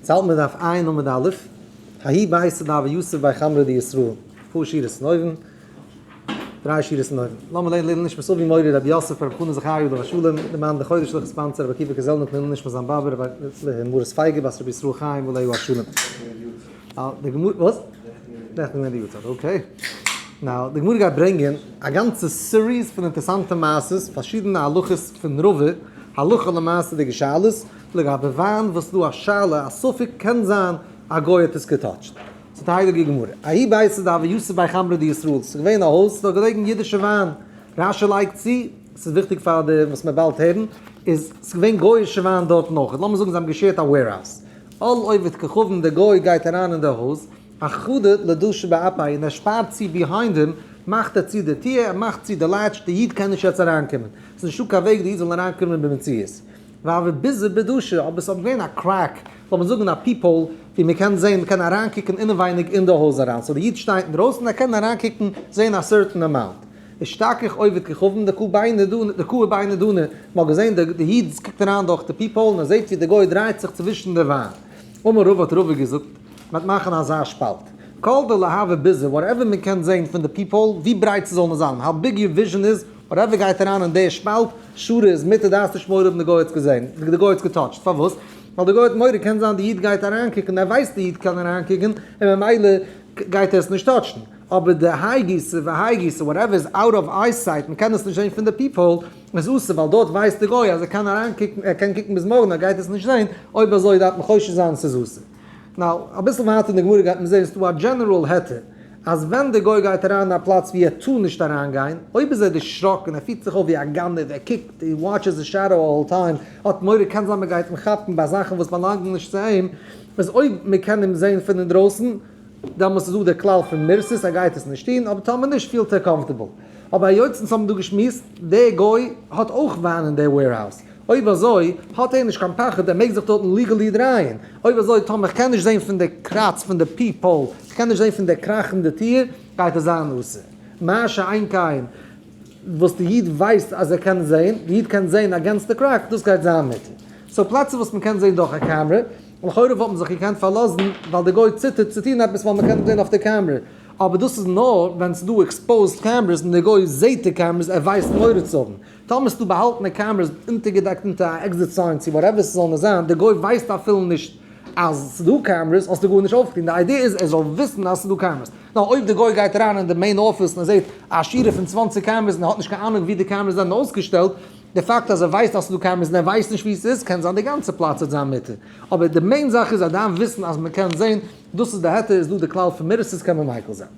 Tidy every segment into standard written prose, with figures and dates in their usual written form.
ס'האלט מיר דף ע' עמוד א', ההיא ביתא דהוה יתיב ביה חמרא דישראל, פאר שורות אין אויבן, דריי שורות אין אויבן. לאמיר לערנען לעילוי נשמת אבי מורי רבי יוסף רבי חנן זכריה עליו השלום, למען די חודש לכ' sponsor רבי עקיבא קעזעלניק לעילוי נשמת זיין באבע רבי מרת פייגא בת רבי ישראל חיים עליו השלום. די גמרא, וואס? נעכטן געווען די יארצייט, okay. Now, די גמרא גייט ברענגען א גאנצע series פון אינטערסאנטע מעשות, פארשידענע הלכות פון רבא, הלכה למעשה'דיגע שאלות, לגבי וויין וואס איז דא א שאלה, א ספק, קען זיין א גוי האט עס געטאטשט. זאגט די הייליגע גמרא, ההיא ביתא דהוה יתיב ביה חמרא דישראל, ס'איז געווען א הויז, ס'איז דארט געלעגן אידישע וויין, רש"י לייגט צו, ס'איז וויכטיג פאר די וואס מען באלד הערן, איז ס'איז געווען גוי'אישע וויין דארטן אויך, לאמיר זאגן זיי האבן געשערט א warehouse, על עובד כוכבים די גוי גייט אריין אין די הויז, אחדה לדשא באפיה און ער שפארט צו behind אים, מאכט ער צו די טיר, ער מאכט צו די latch, די איד קען נישט יעצט אריינקומען, ס'איז נישטא קיין וועג די איד זאל אריינקומען במציאות. והוה ביזא בדשא, אבער ס'האט געווען א crack, לאמיר זאגן א peephole, ווי מ'קען זען, מ'קען אריינקוקן אינעווייניג אין די הויז אריין, so די איד שטייט אינדרויסן, ער קען אריינקוקן, זען א certain amount. אשתכח עובד כוכבים דקא ביני דני, דקאי ביני דני, מ'האט געזען די די איד קוקט אריין דורך די peephole און ער זעט ווי די גוי דרייט זיך צווישן די וויין. אמר רבא האט רבא געזאגט, מ'וועט מאכן אזא שפאלט. כל דלא הוה ביזא, whatever מ'קען זען פון די peephole, ווי ברייט ס'זאל נאר זיין, how big your vision איז, whatever גייט אריין אין די שפאלט, שרי איז מותר דארפסט נישט מורא האבן די גוי האט עס געזען, די גוי האט עס געטאטשט, פארוואס? ווייל די גוי האט מורא קען זיין די איד גייט אריינקוקן, ער ווייסט די איד קען אריינקוקן, און ממילא גייט ער עס נישט טאטשן. אבער די האי גיסא והאי גיסא whatever איז out of eyesight מען קען עס נישט זען פון די peephole איז אסור ווייל דארט ווייסט די גוי אז ער קען אריינקוקן ער קען קוקן ביז מארגן ער גייט עס נישט זען אויב אזוי דארף מען חושש זיין ס'איז אסור. Now אביסל ווייטער אין די גמרא גייט מען זען ס'דא א general היתר אז ווען די גוי גייט אריין אין א פלאץ ווי ער טאר נישט אריינגיין אויב איז ער דערשראקן ער פירט זיך אויף ווי א גנב ער קוקט he watches the shadow all time האט מורא קען זיין מען גייט אים כאפן ביי זאכן וואס באלאנגן נישט צו אים איז אויב מען קען אים זען פון אינדרויסן דעמאלס איז דא דער כלל פון מירתת ער גייט עס נישט טון, אבער טאמער נישט פילט ער comfortable. אבער היות אונז האבן דא געשמועסט, דער גוי האט אויך וויין אין דער warehouse, אויב אזוי האט ער נישט קיין פחד, ער מעג זיך דארטן legally דרייען. אויב אזוי טאמער איך קען נישט זען פון די קראץ פון די peephole, איך קען נישט זען פון די קראך אין די טיר, גייט עס זיין אסור. מה שאין כן וואס די איד ווייסט אז ער קען זען, די איד קען זען against די crack, דאס גייט זיין מותר. So פלעצער וואס מען קען זען דורך א קעמרע, לכאורה וואלט מען זיך געקענט פארלאזן ווייל די גוי ציטערט צו טון עפעס ווייל מ'קען אים זען אויף די קעמרע, אבער דאס איז נאר ווען ס'איז דא exposed cameras און די גוי זעט די cameras ער ווייסט מורא צו האבן. טאמער ס'איז דא באהאלטענע cameras אונטערגעדעקט אונטער א exit sign צו whatever ס'זאל נאר זיין, די גוי ווייסט אפילו נישט אז ס'איז דא cameras, האסטו גארנישט אויפגעטון, די idea איז ער זאל וויסן אז ס'איז דא cameras. נאר אויב די גוי גייט אריין אין די main office און ער זעט א שורה פון 20 cameras און ער האט נישט קיין אהנונג ווי די cameras זענען אויסגעשטעלט, די פאקט אז ער ווייסט אז ס'איז דא cameras און ער ווייסט נישט וואו ס'איז, קען זיין די גאנצע פלאץ וועט זיין מותר. אבער די main זאך איז אז דיין וויסן אז מען קען זען, דאס איז די היתר, איז דא די כלל פון מירתת קען מען מיקל זיין.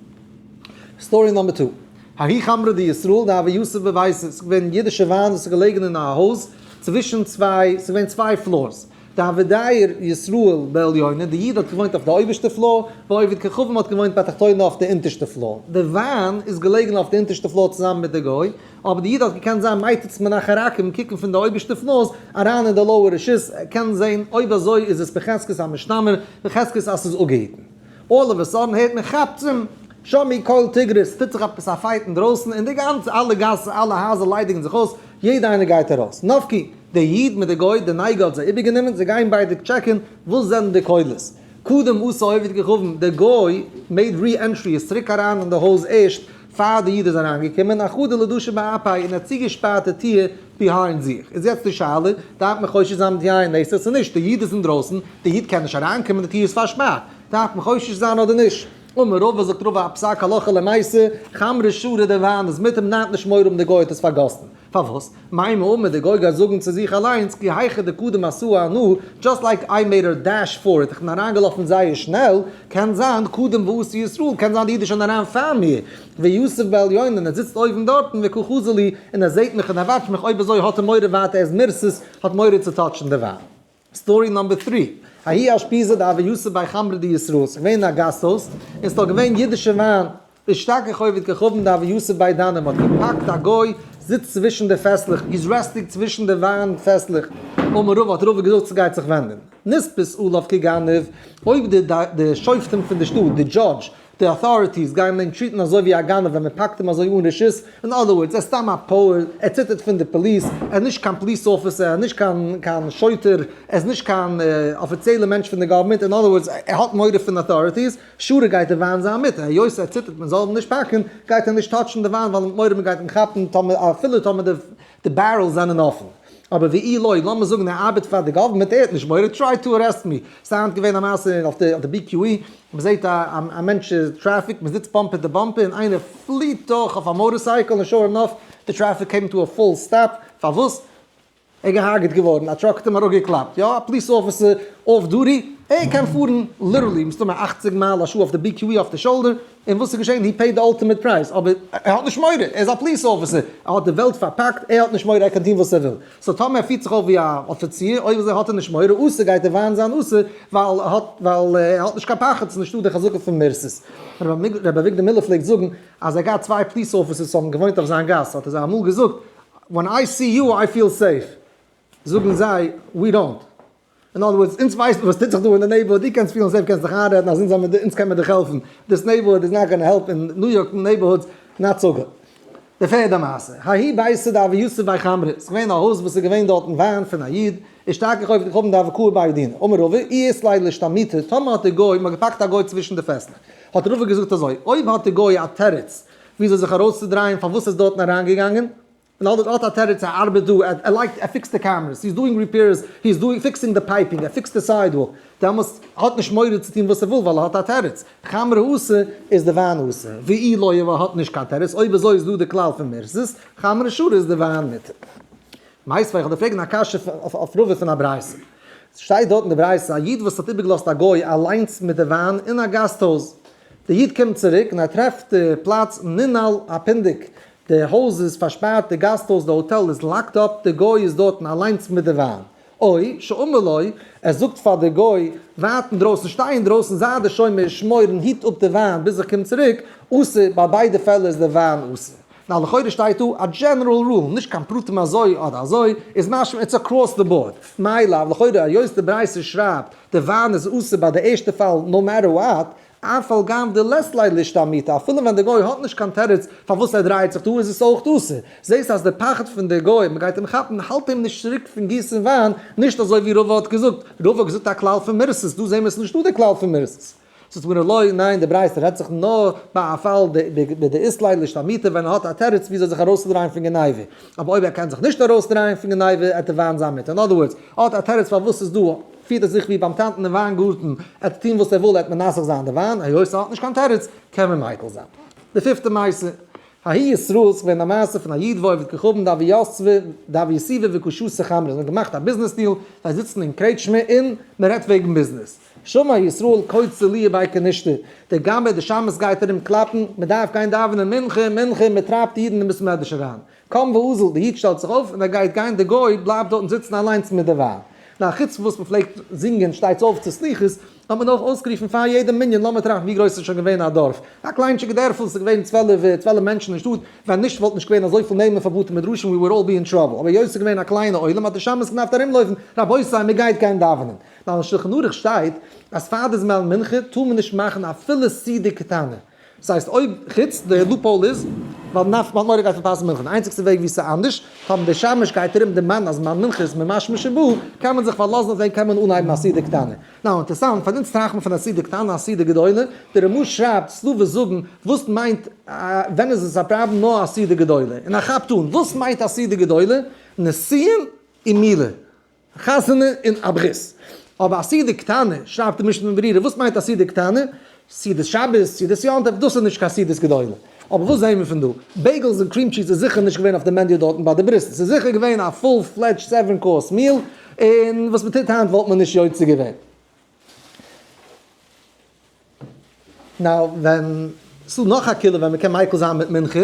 Story number two. ההיא חמרא דישראל דהוה יתיב בביתא, ס'איז געווען אידישע וויין וואס איז געלעגן אין א הויז צווישן צוויי, ס'איז געווען צוויי floors. דהוה דייר ישראל בעליונה, די איד האט געוואוינט אויף די אויבערשטע floor, ועובד כוכבים האט געוואוינט בתחתונה אויף די אונטערשטע floor. די וויין איז געלעגן אויף די אונטערשטע floor צוזאמען מיט די גוי, אבער די איד האט געקענט זיין מציץ מן החרכים קוקן פון די אויבערשטע floors אריין אין די lower רשות, ער קען זען אויב אזוי איז עס בחזקת המשתמר, בחזקת אז ס'איז אפגעהיטן. All of a sudden הערט מען כאפצעם! שמעו קול תגרות, טוט זיך עפעס א fight אינדרויסן און די גאנצע אלע גאסן אלע הייזער ליידיגן זיך אויס, יעדע איינער גייט ארויס. נפקי, די איד מיט די גוי, די נייגער האט זיי איבערגענומען, זיי גייען ביידע טשעקן וואס זענען די קולות. קדם אתא עובד כוכבים, די גוי made re-entry איז צוריק אריין אין די הויז ערשט פאר די איד איז אריינגעקומען, אחדה לדשא באפיה און ער האט צוגעשפארט די טיר behind זיך. איז יעצט די שאלה, דארף מען חושש זיין מיט יין נסך צו נישט? די איד איז אינדרויסן, די איד קען נישט אריינקומען, די טיר איז פארשפארט, דארף מען חושש זיין אדער נישט? אמר רבא זאגט רבא א פסק הלכה למעשה, חמרא שרי די וויין איז מותר מ'דארף נישט מורא האבן די גוי האט עס פארגאסן. פארוואס? מימר אמר די גוי גייט זאגן צו זיך אליינס כי היכי דקדים אתאי אנא, just like I made a dash for it, איך בין אריינגעלאפן זייער שנעל, קען זיין קדים ואתא ישראל, קען זיין די איד איז שוין אריין פאר מיר, ויתיב בעליונה און ער זיצט אויבן דארטן וקא חזי לי, און ער זעט מיך און ער וואטשט מיך, אויב אזוי האט ער מורא ווייטער ער איז מירתת, האט מורא צו טאטשן די וויין. Story number three, ההיא אושפיזא דהוה יתיב ביה חמרא דישראל, ס'איז געווען א גאסט הויז, און ס'איז דארט געווען אידישע וויין, אשתכח עובד כוכבים דהוה יתיב בי דני, מ'האט געפאקט א גוי, זיצט צווישן די פעסלעך, he's resting צווישן די וויין פעסלעך, אמר רבא האט רבא געזאגט ס'גייט זיך ווענדן, נתפס עליו כגנב, אויב די די שופטים פון די שטאט, די judge. די authorities גייען אים treat ן אזוי ווי א גנב ווען מען פאקט אים אזוי אן רשות, אין other words, ער איז סתם א פויער, ער ציטערט פון די פאליס, ער איז נישט קיין police officer, ער איז נישט קיין קיין שוטר, ער איז נישט קיין אפיציעלע מענטש פון די government, אין other words, ער האט מורא פון authorities, שרי גייט די וויין זיין מותר, היות ער ציטערט מען זאל אים נישט פאקן, גייט ער נישט touch ן די וויין ווייל ער האט מורא מען גייט אים כאפן טאמער אפילו טאמער די barrels זענען אפן. אבער ואי לא, לאמיר זאגן ער ארבעט פאר די government, ער האט נישט מורא, try to arrest me. ס'איז היינט געווען א מעשה אויף די BQE, מ'זעט א מענטש איז טרעפיק, מ'זיצט bumper to bumper און איינער פליט דורך אויף א motorcycle און sure enough די traffic came to a full stop, פארוואס? ער איז געהארגעט געווארן, א truck האט אים אראפגעקלאפט, יא א police officer off duty, ער קען פארן literally מסתמא 80 מייל א שעה אויף די BQE אויף די shoulder, און וואס איז געשען? he paid the ultimate price, אבער ער האט נישט מורא, ער איז א police officer, ער האט די וועלט פארפאקט, ער האט נישט מורא, ער קען טון וואס ער וויל. so טאמער ער פירט זיך אויף ווי א אפיציר, אויב אזוי האט ער נישט מורא, אסור גייט ער וויין זיין אסור, ווייל ער האט ווייל ער האט נישט קיין פחד, ס'איז נישטא די חזקה פון מירתת. רבי אביגדור מילער פלעגט זאגן אז ער געהאט צוויי police officers וואס האבן געוואוינט אויף זיין גאס, האט ער זיי אמאל געזאגט, when I see you I feel safe. זאגן זיי, we don't. אין other words, אונז ווייסן וואס טוט זיך דא אין די neighborhood, דו קענסט פילן safe, קענסט דיך איינרעדן אז אונז האבן אונז קען מען דיך העלפן, this neighborhood is not gonna help אין ניו יארק neighborhoods not so good. די פערדע מעשה, ההוא ביתא דהוה יתיב ביה חמרא, ס'איז געווען א הויז וואס איז געווען דארטן וויין פון א איד, איז שטארק געכויפט געכאפט דהוה קאי ביה דינא, אמר רבא, אי אית ליה לאשתמוטי, טאמער האט די גוי, מ'האט געפאקט א גוי צווישן די פעסלעך, האט רבא געזאגט אזוי, אויב האט די גוי א תירוץ וויאזוי זיך ארויסצודרייען פארוואס ער איז דארטן אריינגעגאנגען, און אלבערט האט א תירוץ ער ארבעט דא, ער לייגט ער fix ט די cameras, he is doing repairs, he is doing fixing the piping, ער fix ט די sidewalk, דעמאלס האט נישט מורא צו טון וואס ער וויל ווייל ער האט א תירוץ, חמרא אסור איז די וויין אסור, ואי לא אויב ער האט נישט קיין תירוץ, אויב אזוי איז דא די כלל פון מירתת, חמרא שרי איז די וויין מותר. מיתיבי איך וועל דיר פרעגן א קשיא אויף רבא פון א ברייתא. ס'שטייט דארט אין די ברייתא א איד וואס האט איבערגעלאזט א גוי אליינס מיט די וויין אין א גאסט הויז, די איד קומט צוריק און ער טרעפט די פלאץ ננעל א פונדק, די הויז איז פארשפארט, די גאסט הויז, די האטעל איז locked up, די גוי איז דארטן אליינס מיט די וויין. או שאמר לו, ער זאגט פאר די גוי, ווארט אינדרויסן, שטיי אינדרויסן, זיי די שומר, שמור און היט אפ די וויין ביז איך קום צוריק, אסור, ביי ביידע פעלער איז די וויין אסור. נאר לכאורה שטייט דא א general rule, נישט קיין פרטים אזוי אדער אזוי, איז משמע it's across the board. מאי לאו, לכאורה היות די ברייתא שרייבט די וויין איז אסור ביי די ערשטע פאל no matter what, אף על גב דלית ליה לאשתמוטי, אפילו ווען די גוי האט נישט קיין תירוץ פארוואס ער דרייט זיך דא איז עס אויך אסור. זעסט אז די פחד פון די גוי מען גייט אים כאפן האלט אים נישט צוריק פון גיסן וויין, נישט אזוי ווי רבא האט געזאגט, רבא האט געזאגט א כלל פון מירתת, דא זעהן מיר עס איז נישטא די כלל פון מירתת. זאגט גמרא לא, ניין די ברייתא רעדט זיך נאר ביי א פאל דאית ליה לאשתמוטי ווען ער האט א תירוץ וויאזוי זיך ארויסצודרייען פון גניבה, אבער אויב ער קען זיך נישט ארויסדרייען פון גניבה עט די וויין זיין מותר, אין other words, ער האט א תירוץ פארוואס ס'איז דא פירט ער זיך ווי ביים טאנטן אין וויינגארטן, ער האט טון וואס ער וויל, ער האט מנסך זיין די וויין, היות ער האט נישט קיין תירוץ, קען מען מיקל זיין. די פיפטע מעשה, ההוא ישראל, ס'געווען א מעשה פון א איד ועובד כוכבים דהוו יתיבי וקא שתו חמרא, זיי האבן געמאכט א business deal, זיי זיצן אין קרעטשמע און מען רעדט וועגן ביזנעס. שמע ישראל קוצי ליה בי כנישתא, דער גבאי דער שמש גייט ארום קלאפן, מען דארף גיין דאווענען מנחה, מנחה, מען טרייבט אידן אין בית מדרש אריין. קם ואזיל, די איד שטעלט זיך אויף און ער גייט גיין, די גוי בלייבט דארטן זיצן אליינס מיט די וויין. נאר חוץ פון וואס מען פלעגט זינגען שטייטס אויף צו סליחות, האט מען אויך אויסגערופן פאר יעדע מנין, לאמיר טראכטן ווי גרויס איז שוין געווען א דארף, א קליינטשיגע דערפל, ס'איז געווען 12 מענטשן אין שטאט, ווען נישט וואלט נישט געווען אזויפיל נעמען פאר בתי מדרשים, we would all be in trouble, אבער היות ס'איז געווען א קליינע עולם האט די שמש געדארפט ארומלויפן, רבותי מען גייט גיין דאווענען. ווייל אין שלחן ערוך שטייט אז פאר די זמן מנחה טאר מען נישט מאכן אפילו סעודה קטנה. דאס הייסט אויב חוץ די loophole איז ווייל מ'דארף מ'האט מורא גייט פארפאסן מנחה די איינציגסטע וועג ווי ס'איז אנדערש טאמער די שמש גייט ארום דערמאנען אז זמן מנחה איז ממשמש ובא קען מען זיך פארלאזן אויף דעם קען מען אנהייבן א סעודה קטנה. now אינטערסאנט פאר אונז טראכט מען פון א סעודה קטנה א סעודה גדולה די רמ"א שרייבט ס'דא וואס זאגן וואס מיינט ווען איז עס א פראבלעם נאר א סעודה גדולה און ער כאפט אן וואס מיינט א סעודה גדולה נישואין און מילה. חתונה און א ברית. אבער א סעודה קטנה, שרייבט די משנה ברורה, וואס מיינט א סעודה קטנה? סעודת שבת, סעודת יום טוב, דאס איז נישט קיין סעודת גדולה. אבער וואס זעהן מיר פון דא? bagels און cream cheese איז זיכער נישט געווען אויף די menu דארטן ביי די ברית'ן. ס'איז זיכער געווען א full fledged seven course meal, און וואס מ'טוט היינט וואלט מען נישט יוצא געווען. now ווען ס'דא נאך א קולא ווען מ'קען מיקל זיין מיט מנחה,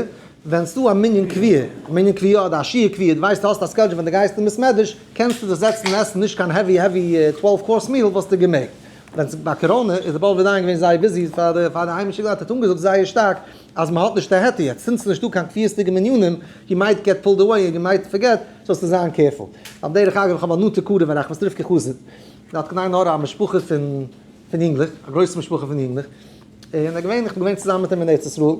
ווען ס'דא א מנין קביעה, א מנין קביעה אדער א שיעור קביעה, דו ווייסט דו האסט א schedule ווען דו גייסט אין בית מדרש, קענסטו זיך זעצן און עסן נישט קיין heavy heavy 12 course meal וואלסטו געמעגט. ווען ס'איז ביי קאראנע איז די בעל דיין געווען זייער busy פאר די פאר די היימישע גלאט האט אנגעזאגט זייער שטארק אז מ'האט נישט די היתר יעצט, since ס'נישטא קיין קביעות'דיגע מנינים, you might get pulled away and you might forget, זאלסטו זיין careful. על דרך אגב איך האב א נאנטע קרוב אין ראחמסטריווקא חסיד, דארט קיין עין הרע א משפחה פון. פון יונגלעך, א גרויסע משפחה פון יונגלעך, און ער געווען, איך בין געווען צוזאמען מיט אים אין ארץ ישראל,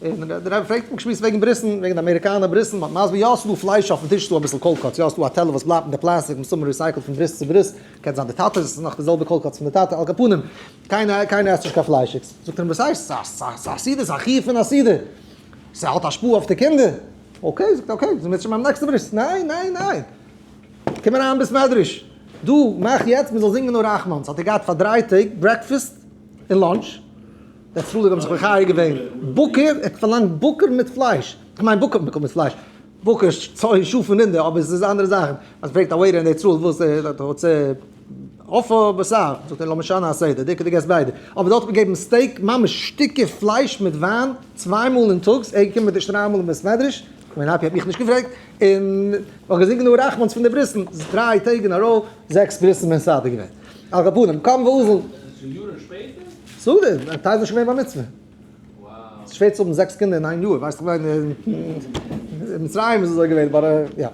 און דער רבי פרעגט אים געשמועסט וועגן ברית'ן, וועגן די אמעריקאנער ברית'ן, מ'האט מסביר, יא ס'דא פלייש אויפן טיש, ס'דא אביסל cold cuts, יא ס'דא א טעלער וואס בלייבט אין די פלאסטיק, מסתמא recycled פון ברית צו ברית, קען זיין די טאטע, ס'איז נאך די זעלבע cold cuts פון די טאטע, על כל פנים, קיינער קיינער עסט נישט קיין פליישיגס, זאגט ער אים וואס הייסט, ס'איז א סעודה, ס'איז א חיוב פון א סעודה, ס'האט השפעה אויף די קינדער, okay, זאגט ער okay, זעמיר שוין ביים נעקסטע ברית, ניין ניין ניין, קום אריין בית מדרש, דא מאך יעצט מ'זאל זינגען הרחמן'ס, האט ער געהאט פאר דריי טעג breakfast און lunch. די ישראלים האבן זיך מחיה געווען, בקר, ער האט פארלאנגט בקר מיט פלייש, איך מיין בקר מיט פלייש, בקר צאן שאף און רינדער, אבער עס איז אנדערע זאכן, אז פרעגט א waiter אין ארץ ישראל וואס ער האט עוף או בשר, זאגט ער לא משנה הסדר, די עיקר דו געסט ביידע, אבער דארט האט מען געגעבן steak, ממש שטיקער פלייש מיט וויין, צוויי מאל אין טאג, ער איז געקומען מיט די שטריימל אין בית מדרש, כ'מיין happy האט מיך נישט געפרעגט, און מ'האט געזינגען הרחמן'ס פון די ברית'ן, דריי טעג אין א row, זעקס ברית'ן מסדר געווען. על כל פנים, קום ואזל. סעודה, א טייל זענען שוין געווען בר מצוה. ס'איז שווער צו האבן זעקס קינדער אין איין יאר, ווייסט איך מיין אין מצרים איז אזוי געווען, but יא.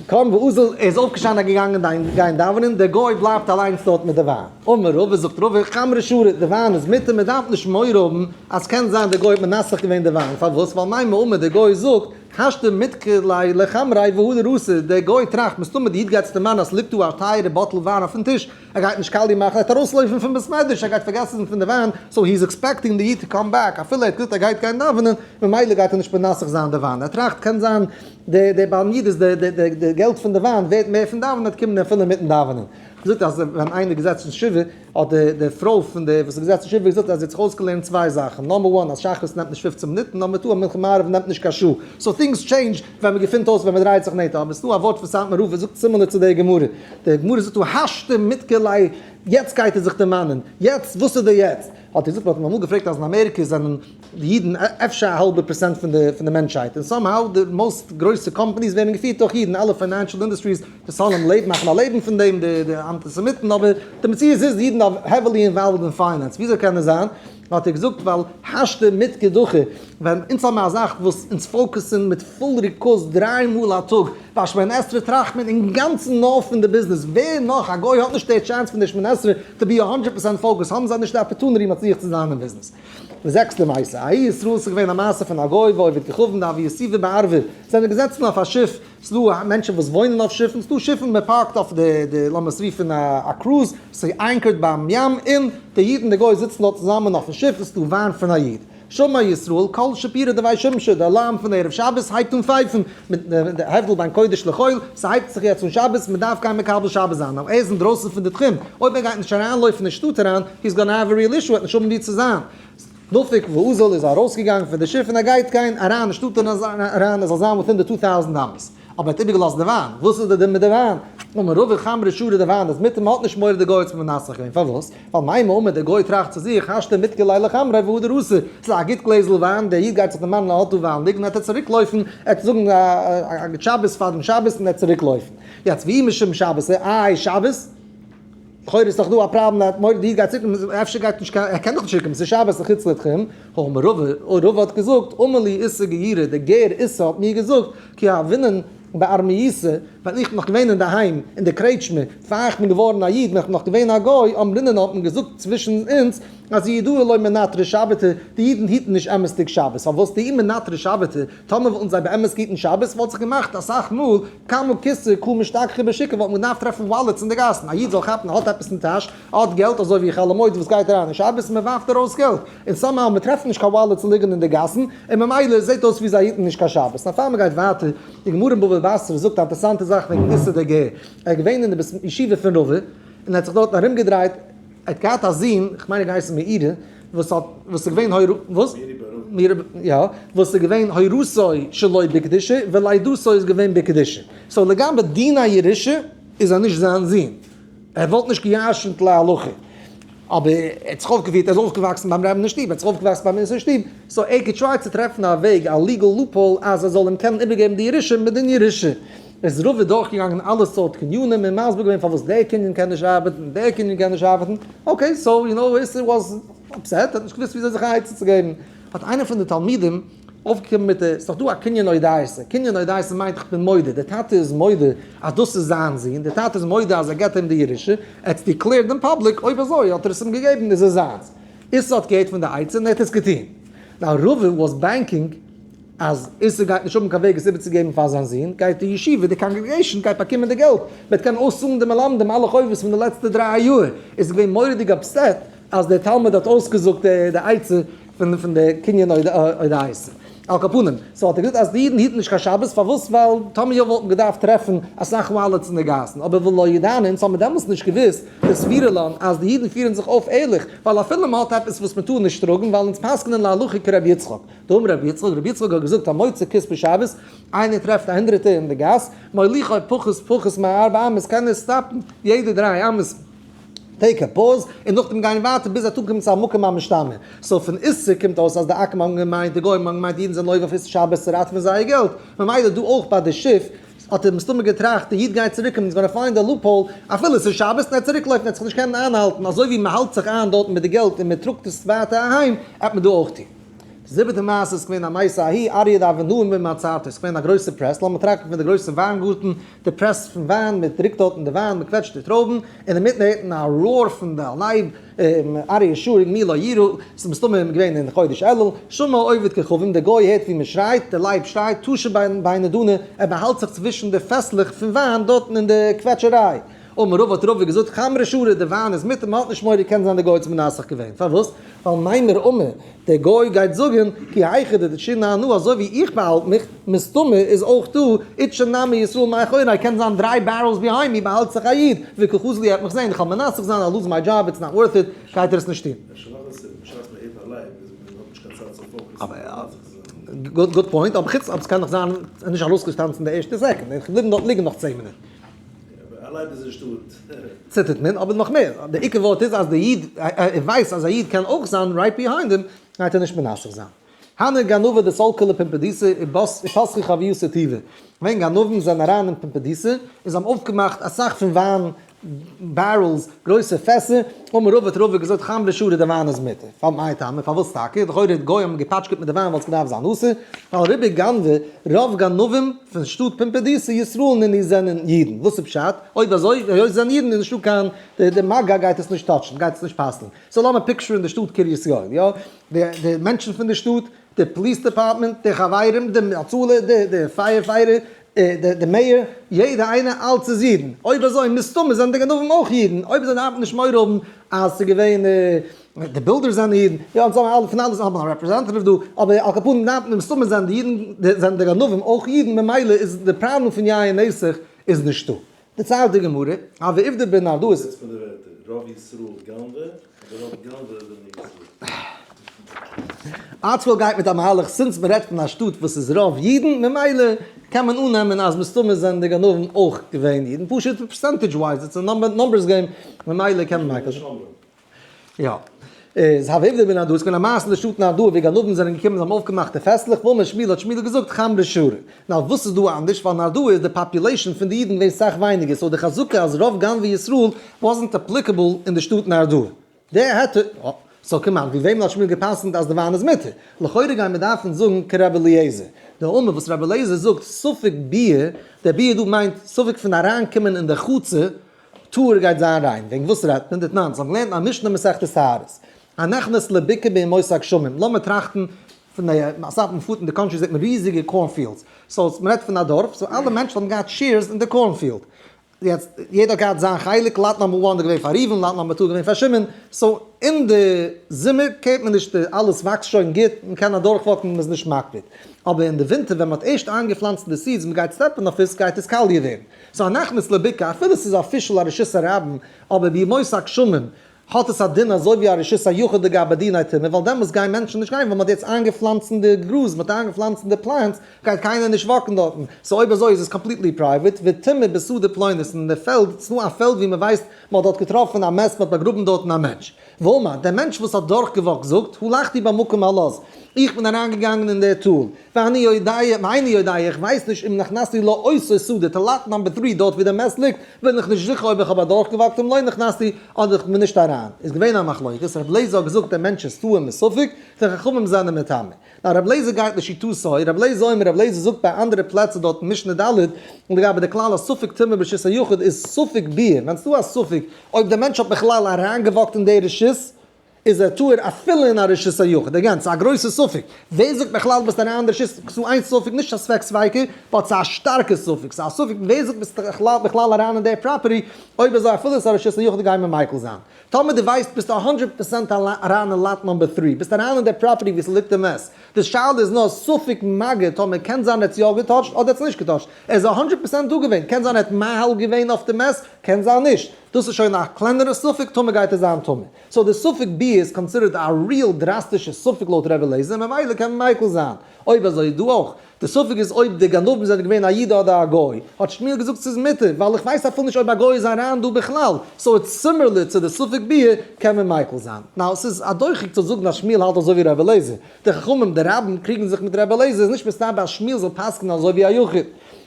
קום ואזל, ער איז אויפגעשטאנען און געגאנגען דיין גיין דאווענען, דער גוי בלייבט אליינס דארט מיט די וויין. אמר רבא, זאגט רבא, חמרא שרי, די וויין איז מותר, מען דארף נישט מורא האבן אז קען זיין דער גוי האט מנסך געווען די וויין, פארוואס? ווייל מימר אמר, דער גוי זאגט, השתא מדכר ליה לחמריה והדר אתי, דער גוי טראכט, מסתמא די איד גייט זיך דערמאנען אז ס'ליגט דא א טייערע bottle וויין אויפן טיש, ער גייט נישט קאליע מאכן, ער וועט ארויסלויפן פון בית מדרש, ער גייט פארגעסן פון די וויין, so he is expecting די איד to come back, אפילו ער האט געזאגט ער גייט גיין דאווענען, ממילא גייט ער נישט מנסך זיין די וויין, ער טראכט קען זיין די די בעל מידות די די די געלט פון די וויין ווערט מער פון דאווענען, ער וועט קומען אפילו אינמיטן דאווענען. געזאגט אז ווען איינער געזעצן שבעה האט די די פרוי פון די וואס איז געזעצן שבעה געזאגט אז זי האט זיך אויסגעלערנט צוויי זאכן, number one אז שחרית נעמט נישט 15 מינוט, און number two אז מנחה מעריב נעמט נישט קיין שעה, so things change ווען מען געפינט אויס ווען מען דרייט זיך נענטער, אבער ס'דא א ווארט פון סאטמאר רב וואס זאגט similar צו די גמרא, די גמרא זאגט דא השתא מדכר ליה, יעצט גייט ער זיך דערמאנען, יעצט, וואס איז די יעצט? האט ער געזאגט, מען האט אים אמאל געפרעגט אז אין אמעריקע זענען די אידן אפשר א האלבע פראצענט פון די פון די מענטשהייט, און somehow די most גרויסע companies ווערן געפירט דורך אידן, אלע financial industries, די שונאים לעבן מאכן א לעבן פון דעם, די די אנטיסעמיטן, אבער די מציאות איז די אידן are heavily involved אין finance, וויאזוי קען עס זיין? האט ער געזאגט ווייל השתא מדכר דכר, ווען אונז האבן א זאך וואס אונז focus ן מיט full ריכוז דריי מאל א טאג, ביי שמונה עשרה טראכט מען אינגאנצן נאר פון די ביזנעס, ווער נאך, א גוי האט נישט די chance פון די שמונה עשרה to be 100% focus, האבן זיי נישט די opportunity מצליח צו זיין אין ביזנעס. די זעקסטע מעשה, ההוא ישראל ס'איז געווען א מעשה פון א גוי ועובד כוכבים דהוו יתיבי בארבא, זענען געזעצן אויף א שיף, ס'דא מענטשן וואס וואוינען אויף שיפן, ס'דא שיפן מען פארקט אויף די די לאמיר עס רופן א קרוז, ס'איז anchored ביים ים, און די איד און די גוי זיצן דארט צוזאמען אויפן שיף, און ס'דא וויין פון א איד. שמע ישראל קול שופרא דבי שמשי, די alarm פון ערב שבת הייבט אן פייפן, מיט די הבדל בין קודש לחול, ס'הייבט זיך יעצט אן שבת, מ'דארף גיין מקבל שבת זיין, now ער איז אינדרויסן פון די תחום, אויב ער גייט נישט אריינלויפן אין שטאט אריין, he's gonna have a real issue, ער וועט נישט האבן וואו צו זיין. נפק ואזל איז ארויסגעגאנגען פון די שיף און ער גייט גיין אריין אין שטאט אריין ער זאל זיין within די 2000 אמות. אבער ער האט איבערגעלאזט די וויין. וואס איז די דין מיט די וויין? אמר רבא חמרא שרי די וויין איז מותר מען האט נישט מורא די גוי האט עס מנסך געווען. פארוואס? ווייל מימר אמר דער גוי טראכט צו זיך השתא מדכר ליה לחמריה והדר אתי. ס'איז א גוט גלעזל וויין, דער איד גייט זיך דערמאנען ער האט דא וויין ליגן וועט ער צוריק לויפן, ער וועט זאגן א גוט שבת פאר דעם שבת און ער וועט צוריק לויפן. יעצט ואי משום שבת איי שבת? לכאורה איז דאך דא א פראבלעם אז מורי די איד גייט צוריקקומען, אפשר גייט נישט קיין, ער קען דאך נישט צוריקקומען, ס'איז שבת לחוץ לתחום, האמר רבא, און רבא האט געזאגט, אמר לי איסי גיורא, דער גר איסי האט מיר געזאגט, כי הוינן בארמייתא, ווען איך בין נאך געווען אינדערהיים אין די קרעטשמע, פאר איך בין געווארן א איד, ווען איך בין נאך געווען א גוי, אמרינן האט מען געזאגט צווישן אונז, אז יהודאי לא מנטרי שבתא, די אידן היטן נישט אמת'דיג שבת, פארוואס דאי מנטרי שבתא, טאמער וואלטן זיי באמת געהיטן שבת וואלט זיך געמאכט אסאך מאל כמה כיסא קא משתכחי בשוקא וואלט מען געדארפט טרעפן wallets אין די גאסן, א איד זאל כאפן ער האט עפעס אין טאש, ער האט געלט אזוי ווי חול המועד וואס גייט אריין אין שבת מען ווארפט ארויס געלט, און somehow מען טרעפט נישט קיין wallets ליגן אין די גאסן, און ממילא זעט אויס ווי זיי היטן נישט קיין שבת. נאר פאר מען גייט ווייטער, די גמרא אין בבא בתרא זאגט א אינטערעסאנטע זאך וועגן איסי דער גר, ער איז געווען אין די בית ישיבה פון רבא, און ער האט זיך דארטן ארומגעדרייט, ער האט געהאט א זון, כ'מיין ער האט געהייסן מאירי, וואס האט, וואס איז געווען הורו, וואס? מאירי בר, יא, וואס איז געווען הורתו שלא בקדושה, ולידתו איז געווען בקדושה. so לגבי דיני ירושה איז ער נישט זיין זון. ער וואלט נישט געירשנט להלכה. אבער ער האט זיך אויפגעפירט, ער איז אויפגעוואקסן ביים רבי'ן אין שטוב, ער האט זיך אויפגעוואקסן ביים אונז אין שטוב, so ער האט געטרייט צו טרעפן א וועג, א legal loophole, אז ער זאל אים קענען איבערגעבן די ירושה מדין ירושה. איז רבא דורכגעגאנגען אלע סארט קנינים און מסביר געווען פארוואס דער קנין קען נישט ארבעטן און דער קנין קען נישט ארבעטן, okay so you know איסי was upset, האט נישט געוואוסט וויאזוי זיך א עצה צו געבן, האט איינער פון די תלמידים אויפגעקומען מיט די, ס'דאך דא א קנין אודייתא, קנין אודייתא מיינט איך בין מודה, דער טאטע איז מודה אז דאס איז זיין זון, דער טאטע איז מודה אז ער געבט אים די ירושה, ער האט עס declared אין public, אויב אזוי האט ער עס אים געגעבן איז עס זיינס. איסר האט געהערט פון די עצה און ער האט עס געטון. Now רבא was banking אז איסר גייט נישט האבן קיין וועג עס איבערצוגעבן פאר זיין זון, גייט די ישיבה, די congregation גייט באקומען די געלט, מ'וועט קענען אויסצאלן די מלמדים אלע חובות פון די לעצטע 3 יאר. איז געווען מורא'דיג upset אז דער תלמיד האט אויסגעזאגט די עצה פון די קנין אודייסה. על כל פנים, so האט ער געזאגט אז די אידן היטן נישט קיין שבת, פארוואס? ווייל טאמער יא וואלט מען געדארפט טרעפן אסאך wallets אין די גאסן, אבער ולא ידענא, אונז האבן מיר דעמאלטס נישט געוואוסט דסבירא לן אז די אידן פירן זיך אויף ערליך, ווייל אפילו מען האט עפעס וואס מען טאר נישט טראגן, ווייל אונז פסק'נען להלכה כרבי יצחק. דאמר רבי יצחק, רבי יצחק האט געזאגט המוצא כיס בשבת, איינער טרעפט א הונדרעטער אין די גאס, מוליכו פחות פחות מארבע אמות, קען ער stop ן יעדע 3 אמות, take a pause, און נאכדעם גיין ווייטער ביז ער אנקומט צו א מקום המשתמר. So פון איסר קומט אויס אז די עכו"ם האבן געמיינט, די גוים האבן געמיינט די אידן זענען עובר אויף איסור שבת צו ראטעווען זייער געלט. ממילא דא אויך ביי די שיף האט ער מסתמא געטראכט, די איד גייט צוריקקומען, he's gonna find a loophole, אפילו עס איז שבת, און ער וועט צוריקלויפן, ער וועט זיך נישט קענען איינהאלטן, אזוי ווי מען האלט זיך איין דארטן מיט די געלט און מען טראגט עס ווייטער אהיים, וועט מען דא אויך טון. די זיבעטע מעשה איז געווען א מעשה ההיא אריה דאבנאים במצרתו, עס איז געווען א גרויסע press, לאמיר טראכטן פון די גרויסע וויינגארטן, די press פון וויין, מען דרוקט דארטן די וויין, מען קוועטשט די טרויבן, און אינמיטן הערט מען א roar פון די לייב, אריה שורק מי לא יירא, עס איז מסתמא געווען אין חודש אלול, שמע עובד כוכבים, דער גוי הערט ווי מען שרייט, דער לייב שרייט, תשע בין נדנא, ער באהאלט זיך צווישן די פעסלעך פון וויין דארטן אין די קוועטשעריי. אמר רבא האט רבא געזאגט, חמרא שרי, די וויין איז מותר, מען האט נישט מורא, קען זיין דער גוי האט עס מנסך געווען. פארוואס? ווייל מימר אמר, דער גוי גייט זאגן, כי היכי דדשינא אנא, אזוי ווי איך באהאלט מיך, מסתמא איז אויך דא, איתשא נמי ישראל מאחורי, קען זיין דריי barrels behind me באהאלט זיך א איד, וקא חזי לי ער וועט מיך זען, איך וועל מנסך זיין, I lose my job, it's not worth it, גייט ער עס נישט טון. אפשר נאך א סיבה, בשעת מען הערט א לייב איז מען האט נישט קיין צייט צו focus ן און מנסך צו זיין. Good good point, אבער חוץ אויב ס'קען נאך זיין נישט ארויסגעטאנצן די ערשטע second, איך געבליבן דארט ליגן נאך 10 מינוט. אבער א לייב איז אין שטאט. ציטערט מען, אבער נאך מער, די עיקר ווארט איז אז די איד, ער ווייסט אז א איד קען אויך זיין right behind אים, גייט ער נישט מנסך זיין. הנהו גנבי דסלקי לפומבדיתא ופתחו חבייתא טובא. ווען גנבים זענען אריין אין פומבדיתא און זיי האבן אויפגעמאכט אסאך פון וויין barrels, גרויסע פעסער, אמר רבא האט רבא געזאגט חמרא שרי די וויין איז מותר. פאר מאי טעמא, פארוואס טאקע? לכאורה די גוים האבן געפאטשקעט מיט די וויין ווייל עס געדארפט זיין אסור, ווייל ריבוי גנבי, רוב גנבים פון שטאט פומבדיתא ישראל נינהו זענען אידן. וואס איז פשט? אויב אזוי, היות זיי זענען אידן איז נישטא קיין, די מגא גייט עס נישט touch ן, גייט עס נישט פסל'ן. So לאמיר picture ן די שטאט קרית יואל, יא? די מענטשן פון די שטאט, די police department, די חברים, די הצלה, די fire fighter, די mayor, יעדער איינער אלץ איז אידן. אויב אזוי, מסתמא זענען די גנבים אויך אידן. אויב אזוי דארף מען נישט מורא האבן אז ס'איז געווען די builders זענען אידן. יא, אונז האבן אלע פון אלעס האבן א representative דא, אבער על כל פנים דארף מען מסתמא זענען די אידן, זענען די גנבים אויך אידן, ממילא איז די פראבלעם פון יין נסך איז נישטא. דערציילט די גמרא, הוה עובדא בנהרדעא. וואס איז פון די ווערטער, רוב ישראל גנב'ע אדער רוב גנב'ע זענען ישראל? ארטסקרול גייט מיט א מהלך since מען רעדט פון א שטאט וואס איז רוב אידן ממילא קען מען אננעמען אז מסתמא זענען די גנבים אויך געווען אידן פשוט percentage wise it's a numbers game ממילא קען מען מיקל זיין. יא. איז הוה עובדא בנהרדעא איז געווען א מעשה אין די שטאט נהרדעא ווי גנבים זענען געקומען זיי האבן אויפגעמאכט די פעסלעך ואמר שמואל האט שמואל געזאגט חמרא שרי. נאר וואס איז דא אנדערש ווייל נהרדעא איז די population פון די אידן געווען סאך ווייניגער so די חזקה אז רוב גנבי ישראל wasn't applicable אין די שטאט נהרדעא. דער היתר, אה, so כמעט ווי וועמען האט שמואל גע'פסק'נט אז די וויין איז מותר? לכאורה גייען מיר דארפן זאגן כרבי אליעזר. דאמר וואס רבי אליעזר זאגט ספק ביאה, דער ביאה דא מיינט ספק פון אריינקומען אין די חצר, טהור גייט זיין ריין. וועגן וואס רעדט מען? דתנן, זיי האבן געלערנט א משנה מסכת טהרות. הנכנס לבקעה בימות הגשמים. לאמיר טראכטן פון די, אסאך מאל מ'פארט אין די country זעט מען ריזיגע corn fields. So מ'רעדט פון א דארף, so אלע מענטשן האבן געהאט shares אין די corn field. יעצט, יעדער האט געהאט זיין חלק, lot number one איז געווען פאר ראובן, lot number two איז געווען פאר שמעון, so אין די זומער קערט מען נישט, אלעס וואקסט שוין גוט, מען קען אדורך walk ן, מען איז נישט מקפיד. אבער אין די ווינטער ווען מען האט ערשט איינגעפלאנצט די seeds, מען גייט step ן אויף עס, גייט עס קאליע ווערן. So הנכנס לבקעה, אפילו עס איז official א רשות הרבים, אבער בימות הגשמים, האט עס א דין אזוי ווי א רשות היחיד לגבי דיני טומאה, ווייל דעמאלטס גייען מענטשן נישט גיין, ווייל מען האט יעצט איינגעפלאנצן די גראז, מען האט איינגעפלאנצן די plants, גייט קיינער נישט walk ן דארטן, so אויב אזוי איז עס completely private, וטומאה בשדה פלונית, אין די פעלד, ס'איז נאר א פעלד ווי מען ווייסט מען האט דארט געטראפן א מת, מען האט באגראבן דארטן א מענטש. ואמר, דער מענטש וואס האט דורכגעוואקט זאגט, הלכתי במקום הלז, איך בין אריינגעגאנגען אין דער טאל, ואני יודע, ואיני יודע, איך ווייס נישט אם נכנסתי לאותו שדה, to lot number three, דארט ווי דער מת ליגט, בין איך נישט זיכער אויב איך האב אדורכגעוואקט אם לא נכנסתי, אדער איך בין נישט אריין. איז געווען א מחלוקת, רבי אליעזר האט געזאגט דער מענטש איז טהור מספק, די חכמים זענען מטמא. נאר רבי אליעזר גייט לשיטתו, רבי אליעזר אומר, רבי אליעזר זאגט ביי אנדערע פלעצער דארט אין משנה ד', לגבי די כלל אז ספק טומאה ברשות היחיד איז ספק ביאה, ווען ס'דא א ספק אויב דער מענטש האט בכלל אריינגעוואקט אין די רשות, איז ער טהור אפילו אין א רשות היחיד, again, ס'איז א גרויסע ספק, ווער זאגט בכלל ביסט אריין אין די רשות, ס'איז איין ספק, נישט א ספק ספיקא, but ס'איז א שטארקע ספק, ס'איז א ספק ווער זאגט ביסט בכלל אריין אין די property, אויב אזוי אפילו ס'איז א רשות היחיד גייען מיר מיקל זיין. טאמער דו ווייסט ביסטו א הונדרעט פערסענט אריין אין lot number three, ביסט אריין אין די property ווי ס'ליגט די מת, די שאלה איז נאר ספק מגע טאמער קען זיין ער האט יא געטאטשט אדער האט עס נישט געטאטשט, ער איז א הונדרעט פערסענט דא געווען, קען זיין ער האט מאהיל געווען אויף די מת, קען זיין נישט, דאס איז שוין א קלענערע ספק, טאמער גייט ער זיין טמא. so די ספק ביאה איז considered א real דראסטישע ספק לויט ר' אליעזר ממילא קען מען מיקל זיין. אויב אזוי דא אויך. די ספק איז אויב די גנבים זענען געווען א איד אדער א גוי. האט שמואל געזאגט ס'איז מותר ווייל איך ווייס אפילו נישט אויב א גוי איז אריין דא בכלל. so it's similar צו די ספק ביאה קען מען מיקל זיין. now ס'איז א דוחק צו זאגן אז שמואל האלט אזוי ווי ר' אליעזר. די חכמים די רבים קריגן זיך מיט ר' אליעזר איז נישט מסתבר אז שמואל זאל פסק'נען אזוי ווי א יחיד.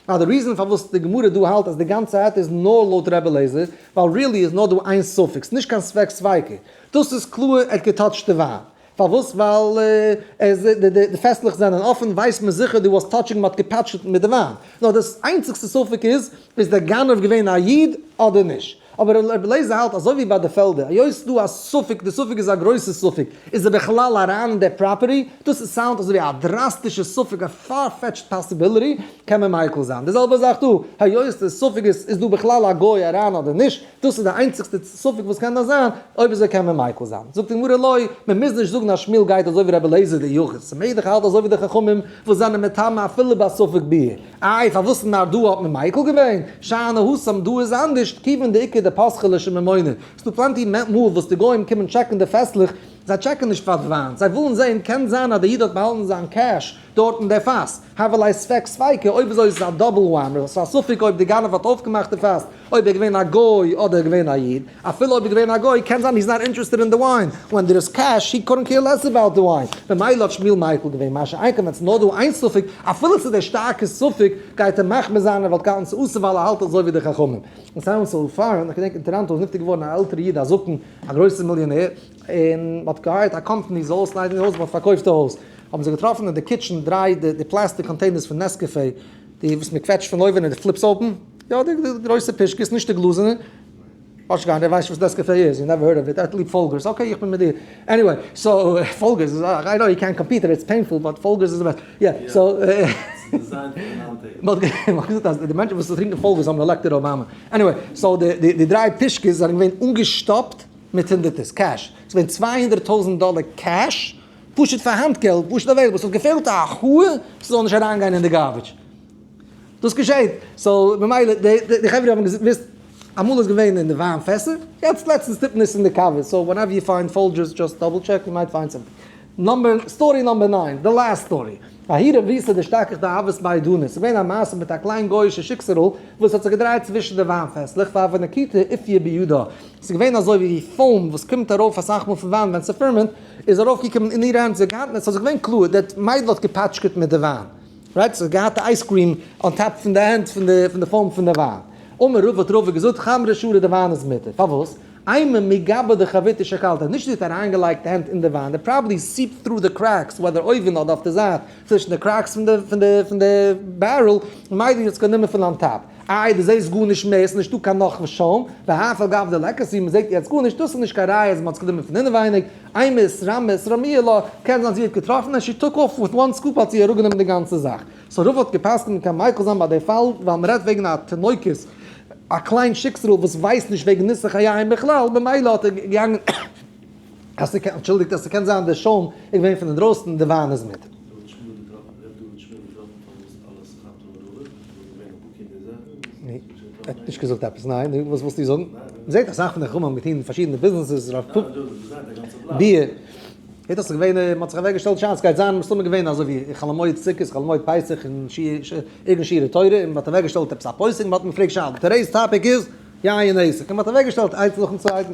now די reason פארוואס די גמרא דא האלט אז די גאנצע היתר איז נאר לויט ר' אליעזר ווייל really איז נאר דא איין ספק, ס'נישט קיין ספק ספיקא. דאס איז קלאר ער האט געטאטשט די וויין. פארוואס? ווייל די פעסלעך זענען אפען ווייסט מען זיכער דו וואסט touching מ'האט געפאטשעט מיט די וויין. נאר דאס איינציגסטע ספק איז, איז דער גנב געווען א איד אדער נישט. אבער רבי אליעזר האלט אזוי ווי ביי די פעלדער, היות ס'דא א ספק, די ספק איז א גרויסע ספק, איז ער בכלל אריין אין די property, דאס איז sound אזוי ווי א דראסטישע ספק, א far-fetched possibility, קען מען מיקל זיין. די זעלבע זאך דא, היות די ספק איז, איז דא בכלל א גוי אריין אדער נישט, דאס איז די איינציגסטע ספק וואס קען דא זיין, אויב אזוי קען מען מיקל זיין. זאגט די גמרא לא, מען מוז נישט זאגן אז שמואל גייט אזוי ווי רבי אליעזר די יחיד, ס'מעגליך ער האלט אזוי ווי די חכמים וואס זענען מטמא אפילו ביי ספק ביאה. איי פארוואס נאר דא האט מען מיקל געווען? שאני התם דא איז אנדערשט, כיוון דאיכא דפתחי לשם ממונא, ס'דא plenty מאל וואס די גוים קומען טשעקן די פעסלעך, זיי טשעקן נישט פאר די וויין, זיי ווילן זען קען זיין אז די איד האט באהאלטן זיין cash דארט אין די פאס, הוה ליה ספק ספיקא, אויב אזוי איז עס א double whammy, ס'איז א ספק אויב די גנב האט אויפגעמאכט די פאס, אויב ער געווען א גוי אדער געווען א איד, אפילו אויב ער געווען א גוי קען זיין he's not interested in the wine, when there is cash he couldn't care less about the wine, ממילא האט שמואל מיקל געווען, מה שאין כן ווען ס'איז נאר דא איין ספק, אפילו ס'איז דער שטארקע ספק, גייט ער מחמיר זיין ער וואלט געהאלטן ס'איז אסור ווייל ער האלט אזוי ווי די חכמים. און סיי אן so far, איך געדענק אין טאראנטא איז נפטר געווארן א עלטערע איד א זקן, א גרויסע מיליאנער, און מ'האט געהייערט א קאמפאני זאל אויסליידיגן די הויז, מ'האט פארקויפט די הויז, האבן זיי געטראפן אין די kitchen דריי די plastic containers פון Nescafe, די וואס מ'קוועטשט פון אויבן און די flips open, יא די גרויסע פושקעס, נישט די גלאזענע, האסט קיין, דער ווייסט וואס Nescafe איז, you never heard of it, ער האט ליב Folgers, okay איך בין מיט דיר, anyway, so Folgers איז, I know you can't compete, it's painful, but Folgers איז די בעסט, יא, so, מ'האט געזאגט אז די מענטשן וואס טרינקען Folgers האבן elected Obama, anyway, so די דריי פושקעס זענען געווען אנגעשטאפט מיט הונדערטערס cash, ס'איז געווען 200,000 דאלער cash, פשוט פאר האנט געלט, פשוט available, ס'האט געפעלט א האר ס'זאל נישט אריינגיין אין די garbage. דאס געשעט, so ממילא די חברה האבן געוואוסט, אמאל איז געווען אין די וויין פעסער, יעצט לעצטנס טוט מען עס אין די קאווע, so whenever you find Folgers just double check you might find something. Number, story number nine, the last story. ההיא רביתא דאשתכח דהות בי דני, ס'איז געווען א מעשה מיט א קליין גוי'אישע שיקסערל וואס האט זיך געדרייט צווישן די וויין פעסלעך והוה נקיטא איפיא בידה, ס'איז געווען אזוי ווי foam וואס קומט ארויף אסאך מאל פון וויין ווען ס'פערמענט איז ארויפגעקומען אין איר האנט, זי האט געהאט, ס'איז געווען קלאר די מיידל האט געפאטשקעט מיט די וויין, right, ס'האט געהאט די ice cream on top פון די הענט פון די פון די foam פון די וויין. אמר רבא האט רבא געזאגט חמרא שרי די וויין איז מותר, פארוואס? אימא מגבה דחביתא שקלתא, נישט זי האט אריינגעלייגט די הענט אין די וויין, they probably seeped through the cracks whether אויבן אדער אויף די זייט צווישן די cracks פון די פון די פון די barrel, מיידל האט עס גענומען פון on top. איי דו זעסט גארנישט מער, ס'איז נישטא קיין נאך ושום, ואף על גב דליכא, מ'זעט יעצט גארנישט, דאס איז נישט קיין ראיה אז מ'האט עס גענומען פון אינעווייניג, אימא אתרמי אתרמויי לה, קען זיין זי האט געטראפן and she took off with one scoop האט זי אראפגענומען די גאנצע זאך. so רבא האט גע'פסק'נט מ'קען מיקל זיין ביי די פאל ווייל מ'רעדט וועגן א תינוקת א קליין שיקסערל וואס ווייסט נישט וועגן ניסוך היין בכלל במילא האט ער געגאנגען אז ס'קען אנטשולדיגט אז ס'קען זיין די שוים איז געווען פון אינדרויסן די וויין איז מיט. ער האט נישט געזאגט עפעס ניין, נו וואס ווילסטו זאגן? מ'זעט אסאך פון די חכמים האבן געטון פארשידענע ביזנעסעס, רב קוק, ביר, זעט אויס ס'איז געווען, מ'האט זיך אוועק געשטעלט שעת, ס'גייט זיין מסתמא געווען אזוי ווי חול המועד סוכות, חול המועד פסח און ארגון שיעורי תורה, און מ'האט אוועק געשטעלט עפעס א פוסק, מ'האט אים געפרעגט שאלות, today's topic איז יין נסך, און מ'האט אוועק געשטעלט איינס נאכן צווייטן.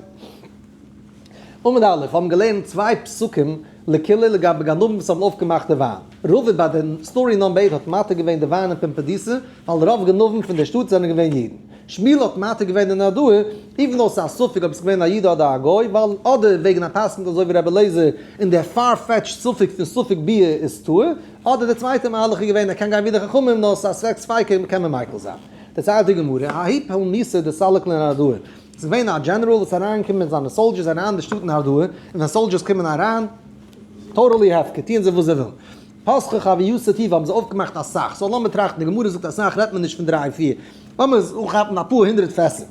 עמוד א', האבן געלערנט צוויי פסוקים לקולא לגבי גנבים וואס האבן אויפגעמאכט די וויין. רבא ביי די story number eight האט מתיר געווען די וויין אין פומבדיתא ווייל רוב גנבים פון די שטאט זענען געווען אידן. שמואל האט מתיר געווען אין נהרדעא even though ס'איז א ספק אויב ס'איז געווען א איד אדער א גוי ווייל אדער וועגן א פסק'נט אזוי ווי רבי אליעזר און דער far-fetched ספק פון ספק ביאה איז טהור אדער די צווייטע מהלך איז געווען ער קען גיין ווי די חכמים נאר ס'איז א ספק ספיקא קען מען מיקל זיין. דערציילט די גמרא, ההוא פולמוסא דסליק לנהרדעא. ס'איז געווען א דזשענעראל וואס איז אריינגעקומען מיט זיינע soldiers אריין אין די שטאט נהרדעא, און ווען soldiers קומען אריין, totally הפקר, טוען זיי וואס זיי ווילן. פתחי חביותא טובא האבן זיי אויפגעמאכט אסאך, so לאמיר טראכטן, די גמרא זאגט אסאך רעדט מען נישט פון דריי פיר, לאמיר אנכאפן אפאר הונדרעט פעסער.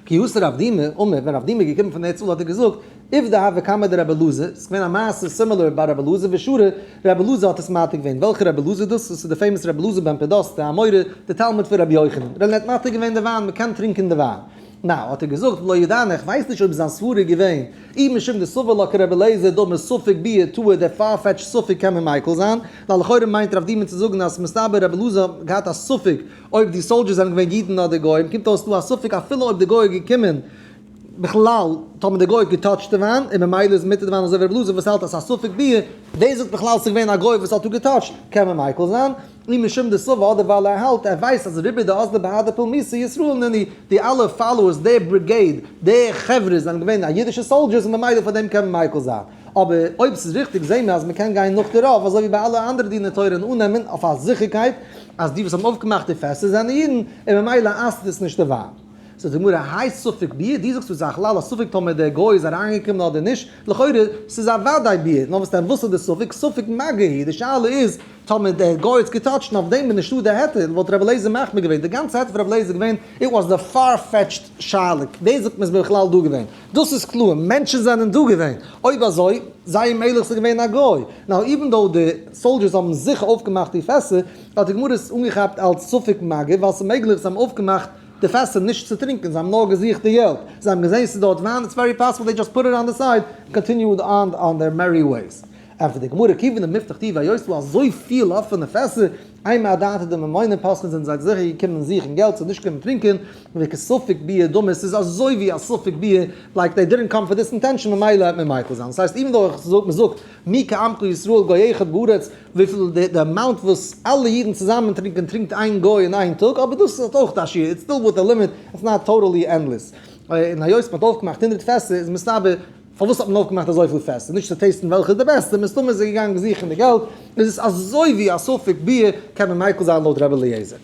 כי אתא רב דימי אמר, ווען רב דימי איז געקומען פון ארץ ישראל האט ער געזאגט, עובדא הוה קמיה דרבי אלעזר, ס'איז געווען א מעשה similar ביי רבי אלעזר ושרי, רבי אלעזר האט עס מעתיק געווען, וועלכע רבי אלעזר דאס? דאס איז די famous רבי אלעזר בן פדת, די אמורא, די תלמיד פון רבי יוחנן, ר' האט מעתיק געווען די וויין, מ'קען טרינקען די וויין. נאו, האט ער געזאגט, ולא ידענא, איך ווייס נישט אויב זיין סברה איז געווען, אי משום דסבר לה כרבי אליעזר דאמר ספק ביאה טהור דער far-fetched ספק קען מען מיקל זיין, ווייל לכאורה מיינט רב דימי צו זאגן אז מסתבר רבי אלעזר האט געהאט א ספק אויב די soldiers זענען געווען אידן אדער גוים, קומט אויס דא א ספק אפילו אויב די גוי איז געקומען בכלל טאמער די גוי האט געטאטשט די וויין און ממילא איז מותר די וויין אזוי ווי רבי אלעזר וואס האלט אז ס'איז א ספק ביאה, ווער זאגט בכלל ס'איז געווען א גוי וואס האט דא געטאטשט, קען מען מיקל זיין, אי משום דסבר אדער ווייל ער האלט ער ווייסט אז רובא דאזלי בהדי פולמוסא ישראל נינהו, די אלע followers די brigade די חברה זענען געווען א אידישע soldiers און ממילא פאר דעם קען מען מיקל זיין. אבער אויב ס'איז ריכטיג זעהן מיר אז מ'קען גיין נאך די רוב אזוי ווי ביי אלע אנדערע דיני תורה און אננעמען אויף א זיכערקייט אז די וואס האבן אויפגעמאכט די פעסער זענען אידן און ממילא אסר'ט עס נישט די וויין. זאגט די גמרא, האי ספק ביאה, דו זאגסט ס'איז א כלל א ספק טאמער דער גוי איז אריינגעקומען אדער נישט, לכאורה ס'איז א וודאי ביאה, נאר וואס דען וואס איז די ספק, ספק מגע הוא, די שאלה איז טאמער דער גוי האט געטאטשט און אויף דעם איז נישטא די היתר, וואלט רבי אליעזר מחמיר געווען, די גאנצע היתר פון רבי אליעזר איז געווען it was the far-fetched שאלה, ווער זאגט מ'איז בכלל דא געווען, דאס איז קלאר, מענטשן זענען דא געווען, אויב אזוי, זייער מלך איז געווען א גוי, now even though די soldiers האבן זיכער אויפגעמאכט די פעסער, האט די גמרא עס אנגעכאפט אלץ ספק מגע, ווייל ס'איז מעגליך זיי האבן אויפגעמאכט די פעסער נישט צו טרינקען, זיי האבן נאר געזוכט די געלט, זיי האבן געזען ס'איז דארט וויין, it's very possible they just put it on the side and continued on on their merry ways. ענטפערט די גמרא, כיוון דמיפתח טובא היות ס'דא אזויפיל אפענע פעסער, אימא אדעתא דממונא פתחי זענען זיי זיכער געקומען זוכן געלט, ס'איז נישט געקומען טרינקען, וכספק ביאה דמי, ס'איז אזוי ווי א ספק ביאה, like they didn't come for this intention ממילא העט מען מיקל זיין, ס'הייסט even though איך זאג מ'זאגט מי כעמך ישראל גוי אחד בארץ, וויפיל די amount וואס אלע אידן צוזאמען טרינקען טרינקט איין גוי אין איין טאג, אבער דאס האט אויך א שיעור, it's still with a limit, it's not totally endless. און היות מ'האט אויפגעמאכט הונדרעט פעסער איז מסתבר פארוואס האט מען אויפגעמאכט אזויפיל פעסער? נישט צו טעסטן וועלכע איז די בעסטע, מסתמא איז ער געגאנגען זוכן די געלט, איז עס אזוי ווי א ספק ביאה, קען מען מיקל זיין לויט רבי אליעזר.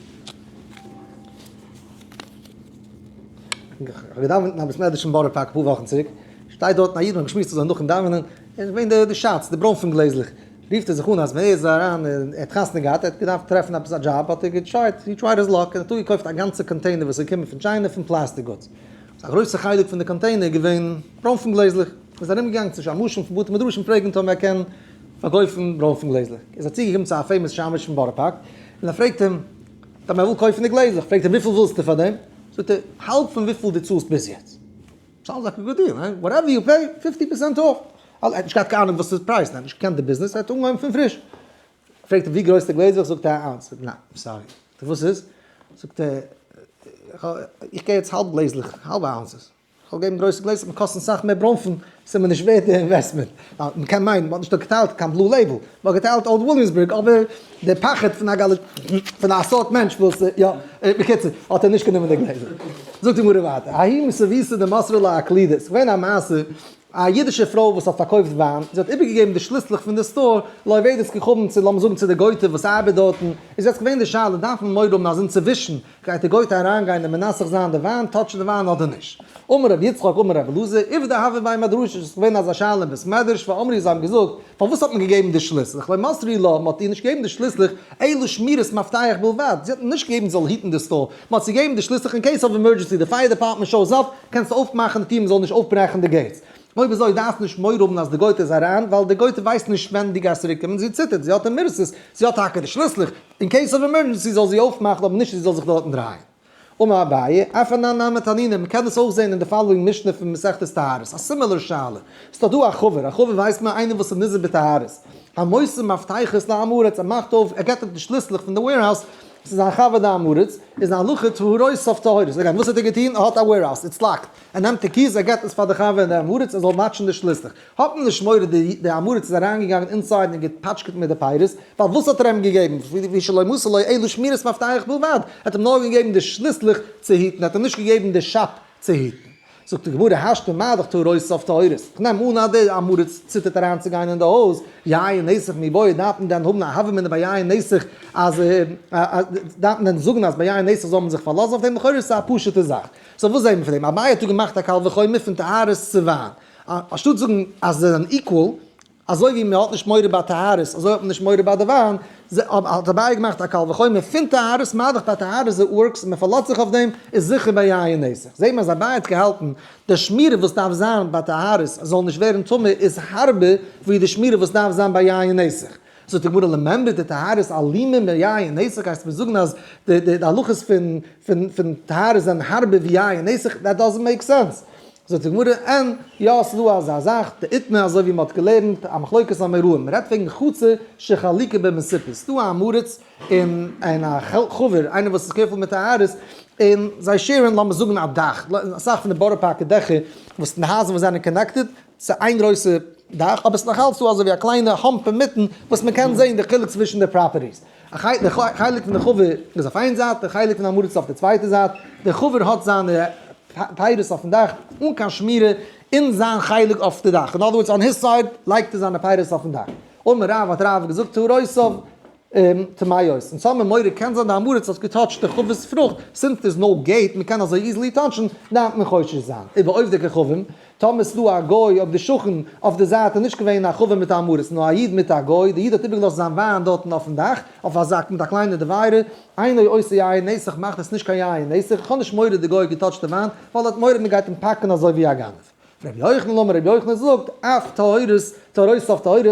איך האב געדאווענט אין א בית מדרש אין בארא פארק אפאר וואכן צוריק, שטייט דארטן א איד, מ'האט געשמועסט אזוי נאכן דאווענען, איז געווען די shots, די ברוינפן גלעזלעך, רופט ער זיך אן אז ווען ער איז אריין און ער האט חתונה געהאט, ער האט געדארפט טרעפן עפעס א דזשאב, האט ער געטרייט, he tried his luck, און האט אפגעקויפט א גאנצע container וואס איז געקומען פון China פון plastic goods. א גרויסע חלק פון די container איז געווען ברוינפן גלעזלעך, ער איז ארום געגאנגען צו שמשים פון בתי מדרשים פרעגן טאמער ער קען פארקויפן ברוינפן גלעזלעך, איז ער צוגעקומען צו א famous שמש פון בארא פארק, און ער פרעגט אים טאמער ער וויל קויפן די גלעזלעך, פרעגט ער וויפיל ווילסטו פאר דעם, זאגט ער האלב פון וויפיל דו צאלסט ביז יעצט, sounds like a good deal, הא? whatever you pay, 50% off, ער האט נישט געהאט קיין אהנונג וואס איז פרייז, ער האט נישט געקענט די ביזנעס, ער האט אנגעהויבן פון פריש, פרעגט ער ווי גרויס די גלעזלעך, זאגט ער א ounce, זאגט ער ניין, sorry, זאגט ער וואס איז? זאגט ער איך גיי יעצט האלב גלעזלעך, האלבע ounces, איך וועל געבן גרויסע גלעזלעך, וועט קאסטן סאך מער ברוינפן, ס'איז מיר נישט ווערט די investment, ווייל מ'קען מיינען מ'האט נישט דא געטיילט קיין Blue Label, מ'האט געטיילט Old Williamsburg, אבער די פחד פון א גאליציאנער, פון א סארט מענטש וואס יא, בקיצור, האט ער נישט גענומען די גלעזער. זאגט די גמרא ווייטער, ההיא מסוביתא דמסרה לאקלידא, ס'איז געווען א מעשה, א אידישע פרוי וואס האט פארקויפט וויין, זי האט איבערגעגעבן די שליסלעך פון די store לעובדת כוכבים צו לאמיר זאגן צו די גויטע וואס ארבעט דארטן, איז יעצט געווען די שאלה דארף מען מורא האבן אז אינצווישן גייט די גויטע אריינגיין און מנסך זיין די וויין, טאטשן די וויין אדער נישט. אמר רבי יצחק אמר רבי אלעזר, עובדא הוה בי מדרשא, עס איז געווען אזא שאלה אין בית מדרש, ואמרי זיי האבן געזאגט, פארוואס האט מען געגעבן די שליסלעך, לא מסרו לה, מען האט איר נישט געגעבן די שליסלעך, אלא שמירת מפתח בלבד, זי האט מען נישט געגעבן זי זאל היטן די store, מען האט זי געגעבן די שליסלעך in case of emergency, די fire department shows up, קענסטו אויפמאכן די טיר מען זאל נישט אויפברעכן די gates. אויב אזוי דארפסט נישט מורא האבן אז די גויטע איז אריין, ווייל די גויטע ווייסט נישט ווען דו גייסט צוריק קומען, זי ציטערט, זי האט emergencies, זי האט טאקע די שליסלעך, in case of emergency זאל זי אויפמאכן אבער נישט זי זאל זיך דארטן דרייען. אמר אביי, אף אנן נמי תנינא, מען קען דאס אויך זען אין די following משנה פון מסכת טהרות, א similar שאלה. ס'איז דאך דא א חבר, א חבר ווייסט מען איינער וואס איז נזהר בטהרות, המוסר מפתחות לעם הארץ, ער מאכט אויף, ער געבט אפ די שליסלעך פון די warehouse צו זיין חבר די עם הארץ, איז די הלכה טהרות אויף טהרות, again וואס האט ער געטון, ער האט א warehouse, it's locked, ער נעמט די keys ער געבט עס פאר די חבר די עם הארץ ער זאל וואטשן די שליסלעך, האט מען נישט מורא די די עם הארץ איז אריינגעגאנגען inside און געפאטשקעט מיט די פירות, ווייל וואס האט ער אים געגעבן, לפי שלא מסר לו אלא שמירת מפתח בלבד, ער האט אים נאר געגעבן די שליסלעך צו היטן, ער האט אים נישט געגעבן די shop צו היטן. זאגט די גמרא, השתא מה דאך טהרות אויף טהורות, כ'נעם אן אז דער עם הארץ ציטערט אריינצוגיין אין די הויז, יין נסך מיבעיא דארף מען דען האבן א הוה אמינא ביי יין נסך אז דארף מען דען זאגן אז ביי יין נסך זאל מען זיך פארלאזן אויף דעם? לכאורה איז עס א פשוטע זאך. so וואס זעהן מיר פון דעם? אביי האט דא געמאכט א קל וחומר פון טהרות צו וויין. אנשטאט זאגן אז זיי זענען equal, אזוי ווי מען האט נישט מורא ביי טהרות אזוי האט מען נישט מורא ביי די וויין, האט אביי געמאכט א קל וחומר פון טהרות, מה דאך ביי טהרות איז works און מען פארלאזט זיך אויף דעם, איז זיכער ביי יין נסך. זעהט מען אז אביי האט געהאלטן די שמירה וואס דארף זיין ביי טהרות אז זאל נישט ווערן טמא איז הארבער ווי די שמירה וואס דארף זיין ביי יין נסך. זאגט די גמרא למימרא דטהרות אלימא מיין נסך גייסטו מיר זאגן אז די הלכות פון טהרות זענען הארבער ווי יין נסך? that doesn't make sense. זאגט די גמרא, אין, יא ס'איז דא אזא זאך, דאיתמר אזוי ווי מ'האט געלערנט א מחלוקת אמוראים, מ'רעדט וועגן חצר שחלוקה במסופות, ס'דא א עם הארץ און און א חבר, איינער וואס איז careful מיט טהרות, און זיי share ן לאמיר זאגן א דאך, אסאך פון די בארא פארקער דעכער וואס אין הייזער וואס זענען connected צו איין גרויסע דאך, אבער ס'איז נאך אלץ דא אזוי ווי א קליינע hump אינמיטן וואס מ'קען זען די חילוק צווישן די properties. די חלק פון די חבר איז אויף איין זייט, די חלק פון די עם הארץ איז אויף די צווייטע זייט, די חבר האט זיינע פירות אויפן דאך אן קיין שמירה אין זיין חלק אויף די דאך, in other words on his side לייגט ער זיינע פירות אויפן דאך. אמר רב האט רב געזאגט טהרותיו טמאות, אונז האמיר מורא קען זיין די עם הארץ האט געטאטשט די חבר'ס פרוכט, since there's no gate מ'קען אזוי easily טאטשן, דארף מען חושש זיין. ובעובדי כוכבים, טאמער ס'דא א גוי אויב די שכן אויף די זייט איז נישט געווען א חבר מיט א עם הארץ נאר א איד מיט א גוי, די איד האט איבערגעלאזט זיין וויין דארטן אויפן דאך אויף א זאק מיט א קליינע דביירע, אינו עושה יין נסך מאכט עס נישט קיין יין נסך, איך האב נישט מורא די גוי האט געטאטשט די וויין ווייל ער האט מורא מ'גייט אים פאקן אזוי ווי א גנב. רבי יוחנן אמר רבי יוחנן זאגט אף טהורות טהרות אויף טהורות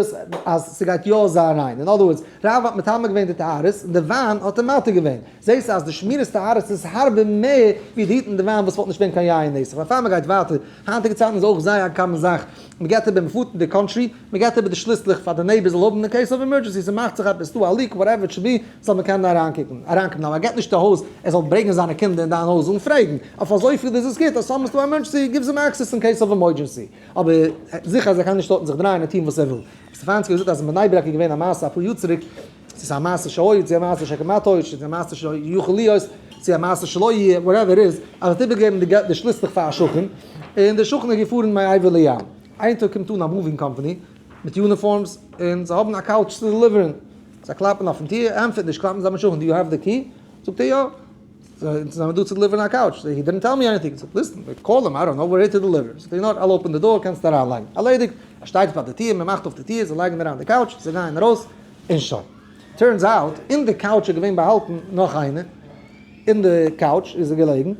אז ס'גייט יא זיין ריין, in other words רב האט מטמא געווען די טהרות און די וויין האט ער מתיר געווען. זעסט אז די שמירת טהרות איז הארבער מער ווי די היטן די וויין וואס וואלט נישט געווען קיין יין נסך. בעפאר מען גייט ווייטער, היינטיגע צייטן איז אויך זייער א common זאך, מען געבט איבער, מען פארט אין די country, מען געבט איבער די שליסלעך פאר די neighbor זאל האבן in case of emergency, ס'מאכט זיך עפעס, ס'דא א leak, whatever it should be, זאל מען קענען אריינקוקן, אריינקומען, אבער געב נישט די הויז, ער זאל ברענגען זיינע קינדער אין דיין הויז אן פרעגן, אויף אזויפיל איז עס גוט, אז טאמער ס'דא emergency, give them access in case of emergency, אבער זיכער אז ער קען נישט דארטן זיך דרייען און טון וואס ער וויל. סטעפאנסקי האט געזאגט אז אין בני ברק איז געווען א מעשה אפאר יאר צוריק, צו ס'איז א מעשה שהיה, צו א מעשה שכמעט היה, צו א מעשה שיכול להיות, צו א מעשה שלא יהיה, whatever it is, אז ער האט איבערגעגעבן די געלט די שליסלעך פאר א שכן, און דער שכן איז געפארן מעבר לים. איין טאג קומט אן א moving company מיט uniforms, און זיי האבן א couch צו דעליווערן. זיי קלאפן אויפן טיר, ער ענטפערט נישט, קלאפן זיי ביים שכן, do you have the key? זאגט ער יא. אונז זענען דא צו דעליווערן א couch, he didn't tell me anything, זאגט listen, call him, I don't know, we're here to deliver, זאגט ער, you know what, I'll open the door, קענסט אריינלייגן, ערלעדיגט, ער שטייט פאר די טיר, מען מאכט אויף די טיר, זיי לייגן אריין די couch, זיי גייען ארויס, און שוין. turns out, אין די couch איז געווען באהאלטן נאך איינער, אין די couch איז ער געלעגן,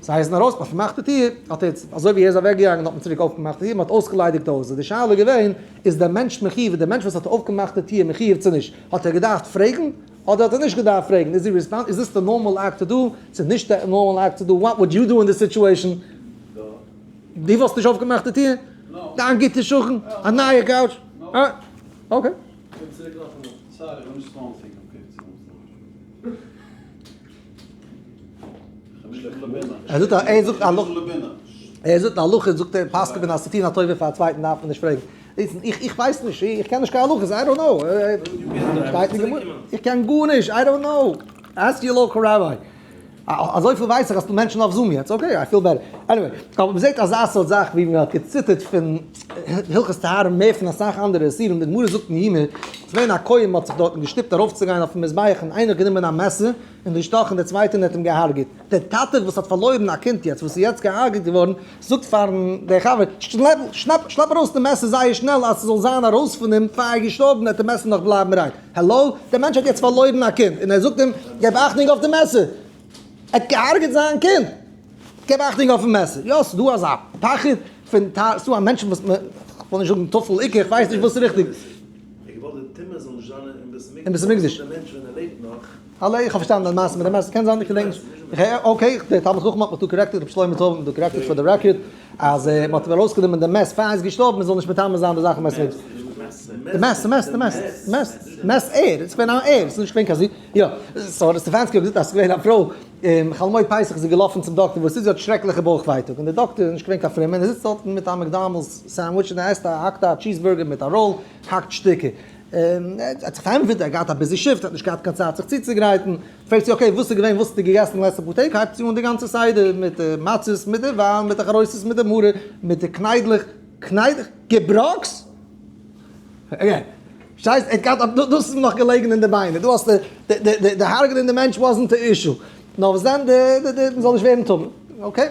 זיי זענען ארויס, מען האט פארמאכט די טיר, האט ער, אזוי ווי ער איז אוועק געגאנגען האט מען צוריק אויפגעמאכט די טיר, מען האט אויסגעליידיגט די הויז, איז די שאלה געווען, איז דער מענטש מחיוב, איז דער מענטש וואס האט אויפגעמאכט די טיר מחיוב צו נישט, האט ער געדארפט פרעגן, אדער האט ער נישט געדארפט פרעגן, איז is this the normal act to do, ס'איז נישט די normal act to do, what would you do in this situation? דו וואלסט נישט אויפגעמאכט די טיר? דיין גוטע שכן? א נייע couch? אה, okay. ער זאגט ער זאגט ער זאגט הלכה זאגט ער פסק'נט מען אז צו טון א טובה פאר א צווייטן דארף מען נישט פרעגן. איך איך ווייס נישט, איך קען נישט קיין הלכות, I don't know. שטייט אין גמרא, איך קען גארנישט, I don't know. Ask your local rabbi. אזויפיל ווייס איך אז ס'דא מענטשן אויף Zoom יעצט, okay, I feel better. Anyway, אבער מ'זעט אזא סארט זאך ווי מ'האט געציטערט פון הלכות טהרה מער פון אסאך אנדערע איסורים, די גמרא זאגט אין יומא, ס'איז געווען א כהן מ'האט זיך דארטן געשטופט ארויפצוגיין אויפן מזבח און איינער האט גענומען א מעסער און געשטאכן דער צווייטער און האט אים געהארגעט. דער טאטע וואס האט פארלוירן א קינד יעצט וואס איז יעצט געהארגעט געווארן, זאגט פארן דער חבר, שנאפ שלעפ ארויס די מעסער זייער שנעל אז ס'זאל זיין ארויס פון אים פאר ער איז געשטארבן וועט די מעסער נאך בלייבן ריין. העלא? דער מענטש האט יעצט פארלוירן א קינד און ער זאגט אים געב אכטונג אויף די מעסער! ער האט געהארגעט זיין קינד! געב אכטונג אויפן מעסער! יא ס'דא אזא פחד פון טהרה, ס'דא א מענטש וואס מ. כ'וויל נישט זאגן טפל עיקר, כ'ווייס נישט וואס איז ריכטיג. ער האט געוואלט די טומאה זאל נישט זיין אין בית אין בית המקדש. דער מענטש ווען ער לעבט נאך. אלע איך האב פארשטאנען דיין מעשה מיט די מעסער, קען זיין איך געדענק נישט. Okay, דער תלמיד חכם האט מיך דא corrected, רבי שלמה טויב האט מיך דא corrected for the record, אז מען האט אים ארויסגענומען די מת פאר ער איז געשטארבן, מען זאל נישט מטמא זיין די זאך אין בית המקדש. די מת, די מת, די מת, מת, מת ער, עס איז געווען א ער, עס איז נישט געווען קיין זי, יא, so ר' סטעפאנסקי האט געזאגט אז עס איז געווען א פרוי, אום חול המועד פסח איז זי געלאפן צום דאקטער, וואס איז, זי האט שרעקליכע בויך ווייטאג, און דער דאקטער איז נישט געווען קיין פרומער, און ער זיצט דארטן מיט א McDonald's sandwich און ער עסט א, האקט א cheeseburger מיט א roll, האקט שטיקער. ער האט זיך פארענטפערט, ער האט געהאט א busy shift, ער האט נישט געהאט קיין צייט זיך צוצוגרייטן. פרעגט זי, okay, וואס איז געווען, וואס האסטו געגעסן די לעצטע פאר טעג? הייבט זי אן די גאנצע סדר, מיט די מצות, מיט די וויין, מיט די חרוסת, מיט די מרור, מיט די קניידלעך, קניידלעך? געבראקס? Okay, שטייסט, ער האט געהאט א, דאס איז אים נאך געלעגן אין די ביינער, דא האסטו, די הרג'נען די מענטש wasn't די issue, נאר וואס דען, די, די, מ'זאל נישט ווערן טמא, okay.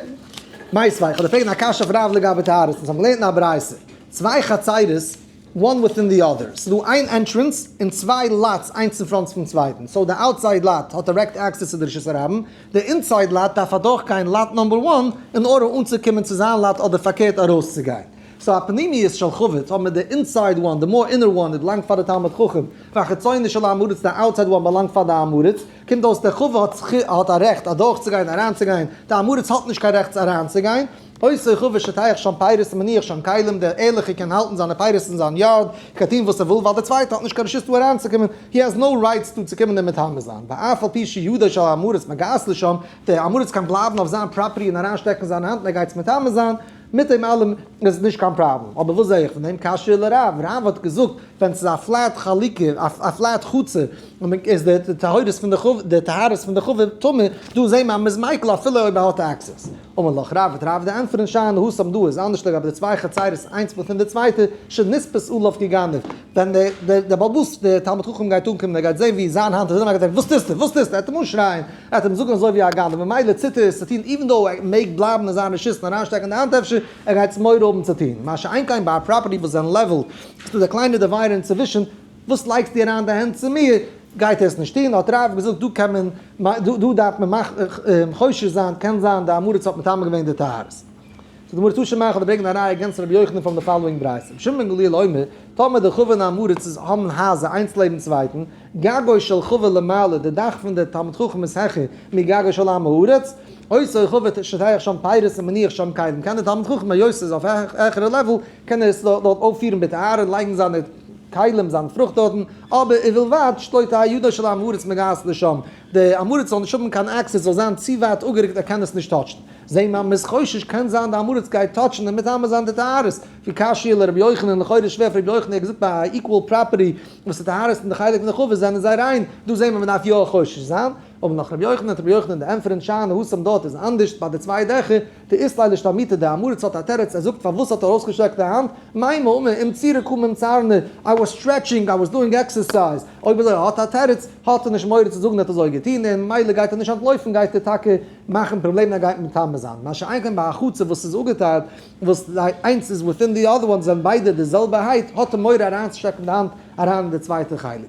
מיתיבי, איך האב דיר פרעגן א קשיא אויף רב לגבי טהרות, אונז האבן געלערנט אין א ברייתא, צוויי חצירות, one within the other, ס'איז דא איין entrance און צוויי lots איינס אין front פון צווייטן, so די outside lot האט direct access צו די רשות הרבים, די inside lot דארף אדורכגיין lot number one אין order אנצוקומען צו זיין lot אדער פארקערט ארויסצוגיין. so הפנימית של חבר, האבן מיר די inside one, די more inner one איז באלאנגט פאר די תלמיד חכם, והחיצונית של עם הארץ, די outside one באלאנגט פאר די עם הארץ, קומט אויס דער חבר האט א רעכט אדורכצוגיין אריינצוגיין, די עם הארץ האט נישט קיין רעכט אריינצוגיין. אותו חבר שוטח שם פירות ומניח שם כלים, דער ערליכער קען האלטן זיינע פירות אין זיין yard, קען טון וואס ער וויל, ווייל דער צווייטער האט נישט קיין רשות דא אריינצוקומען, he has no rights דא צו קומען און מטמא זיין, ואף על פי שידו של עם הארץ מגעת לשם, דער עם הארץ קען בלייבן אויף זיין property און אריינשטעקן זיין האנט און ער גייט עס מטמא זיין, מיט דעם אלעם איז עס נישט קיין פראבלעם. אבער וואס זע איך פון דעם? קשיא לרב, רב האט געזאגט ווען ס'איז א flat חלוקה, א flat חצר, און מען איז די טהרות פון די חבר, די טהרות פון די חבר טמא, דא זעהן מיר אז מ'איז מיקל אפילו אויב ער האט access. אמר לך רב, וועט רב דיר ענטפערן שאני התם דא איז אנדערש לגבי די צוויי חצרות איינס פון די צווייטע, שנתפס עליו כגנב, ווען דער בעל הבית דער תלמיד חכם גייט אנקומען ער גייט זעהן ווי זיין האנט איז ארום ער גייט זאגן וואס טוסטו וואס טוסטו ער וועט אים אנשרייען ער וועט אים זאגן אזוי ווי א גנב ממילא ציטער עס צו טון even though ער מעג בלייבן אין זיין רשות און אריינשטעקן די האנט אפשר ער גייט עס מורא האבן צו טון מה שאין כן ביי א property וואס זענען level איז דא די קליינע divider אינצווישן וואס לייגסטו אריין די הענט צו מיר גייט ער עס נישט טון האט רב געזאגט דא קען מען דא דארף מען חושש זיין קען זיין די עם הארץ האט מטמא געווען די טהרות. so די גמרא תא שמע כ'וועל ברענגען א ראיה against רבי יוחנן from the following ברייתא, רבי שמעון בן גמליאל אומר, טאמער די חבר און עם הארץ איז האבן הייזער איינס לעבן צווייטן, גגו של חבר למעלה, די דאך פון די תלמיד חכם איז העכער מגגו של עם הארץ, אותו חבר שוטח שם פירות ומניח שם כלים, קען די תלמיד חכם היות עס איז אויף העכערע level, קען ער עס דארט אויפפירן בטהרה און לייגן זיינע כלים זיין פרוכט דארטן, אבער ובלבד שלא תהא ידו של עם הארץ מגעת לשם, די עם הארץ זאל נישט האבן קיין access זאל זיין צו ווייט אפגערוקט ער קען עס נישט touch ן. זעהן מיר אז מ'איז חושש קען זיין די עם הארץ גייט touch ן און מטמא זיין די טהרות, ווי קשיא לרבי יוחנן, לכאורה איז שווער פאר רבי יוחנן ער האט געזאגט ביי א equal property וואס די טהרות און די חלק פון די חבר זענען זיי ריין, דא זעהן מיר מ'דארף יא חושש זיין, אבער נאך רבי יוחנן האט רבי יוחנן די ענטפערן שאני התם דארט איז אנדערש ביי די צוויי דעכער, דאית ליה לאשתמוטי די עם הארץ האט א תירוץ ער זאגט פארוואס האט ער ארויסגעשטעקט די האנט, מימר אמר אימצורי קא מימצרנא, I was stretching, I was doing exercise, אויב אזוי האט א תירוץ, האט ער נישט מורא צו זאגן ער האט אזוי געטון און ממילא גייט ער נישט אנטלויפן גייט ער טאקע מאכן פראבלעמען ער גייט מטמא זיין, מה שאין כן ביי א חצר וואס איז אפגעטיילט, וואס איינס איז within the other one זענען ביידע די זעלבע height, האט ער מורא אריינצושטעקן די האנט אריין אין די צווייטע חלק.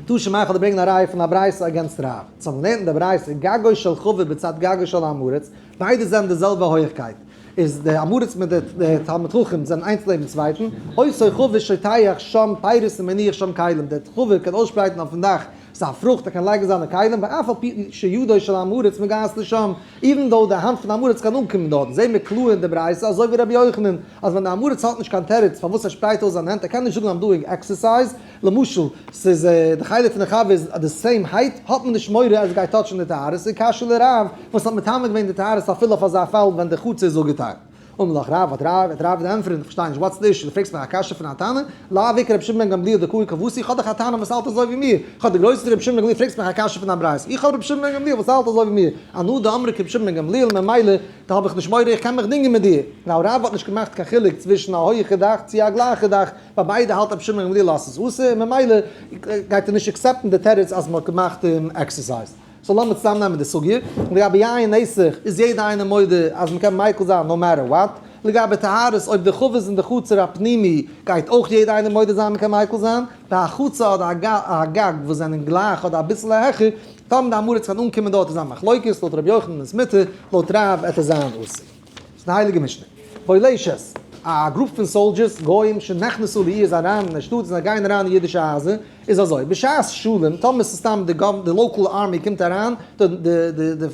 תא שמע איך וועל דיר ברענגען א ראיה פון א ברייתא against רב. צו האבן געלערנט אין די ברייתא גגו של חבר בצד גגו של עם הארץ, ביידע זענען די זעלבע הויכקייט, איז די עם הארץ מיט די תלמיד חכם זענען איינס לעבן צווייטן, אותו חבר שוטח שם פירות ומניח שם כלים, דער חבר קען אויסשפרייטן אויפן דאך זיין פרוכט, ער קען לייגן זיינע כלים, ואף על פי שידו של עם הארץ מגעת לשם, even though די האנט פון עם הארץ קען אנקומען דארט, זעהן מיר קלאר אין די ברייתא אזוי ווי רבי יוחנן, אז ווען די עם הארץ האט נישט קיין תירוץ פארוואס ער שפרייט אויס זיין הענט, ער קען נישט זאגן I'm doing exercise, למשל, ס'איז די חלק פון די חבר איז די same height, האט מען נישט מורא אז עס גייט touch ן די טהרות, און קשיא לרב וואס האט מטמא געווען די טהרות אפילו אויף אזא פאל ווען די חצר איז אפגעטיילט. אמר לך רב, האט רב, וועט רב ענטפערן, איך פארשטיי נישט, what's the issue, דו פרעגסט מיר א קשיא פון א תנא, לאו איכא רבי שמעון בן גמליאל דקאי כוותי, איך האב דאך א תנא וואס האלט אזוי ווי מיר, איך האב די גרויסע רבי שמעון בן גמליאל, פרעגסט מיך א קשיא פון א ברייתא, איך האב רבי שמעון בן גמליאל וואס האלט אזוי ווי מיר, אנא דאמרי כרבי שמעון בן גמליאל, ממילא דא האב איך נישט מורא, איך קען מיך דינגען מיט דיר. נאר רב האט נישט געמאכט קיין חילוק צווישן א הויעכע דאך צו א גלייכע דאך, ביי ביידע האלט רבי שמעון גמליאל אז ס'איז אסור, און ממילא גייט ער נישט accept ן די תירוץ אז מ'האט געמאכט exercise. so לאמיר צוזאמנעמען די סוגיא. לגבי יין נסך איז יעדער איינער מודה אז מ'קען מיקל זיין no matter what. לגבי טהרות אויב די חבר איז אין די חצר הפנימי גייט אויך יעדער איינער מודה זיין מ'קען מיקל זיין. ביי א חצר אדער א גג וואס זענען גלייך אדער אביסל העכער, טאמער די עם הארץ קען אנקומען דארט איז א מחלוקת, לויט רבי יוחנן איז מותר, לויט רב וועט עס זיין אסור. ס'איז די הייליגע משנה. בולשת, א group פון soldiers, גוים, שנכנסו לעיר איז אריין אין די שטאט און זיי גייען אריין אין אידישע הייזער, איז אזוי, בשעת שלום, טאמער ס'איז סתם די gov, די local army קומט אריין, די די די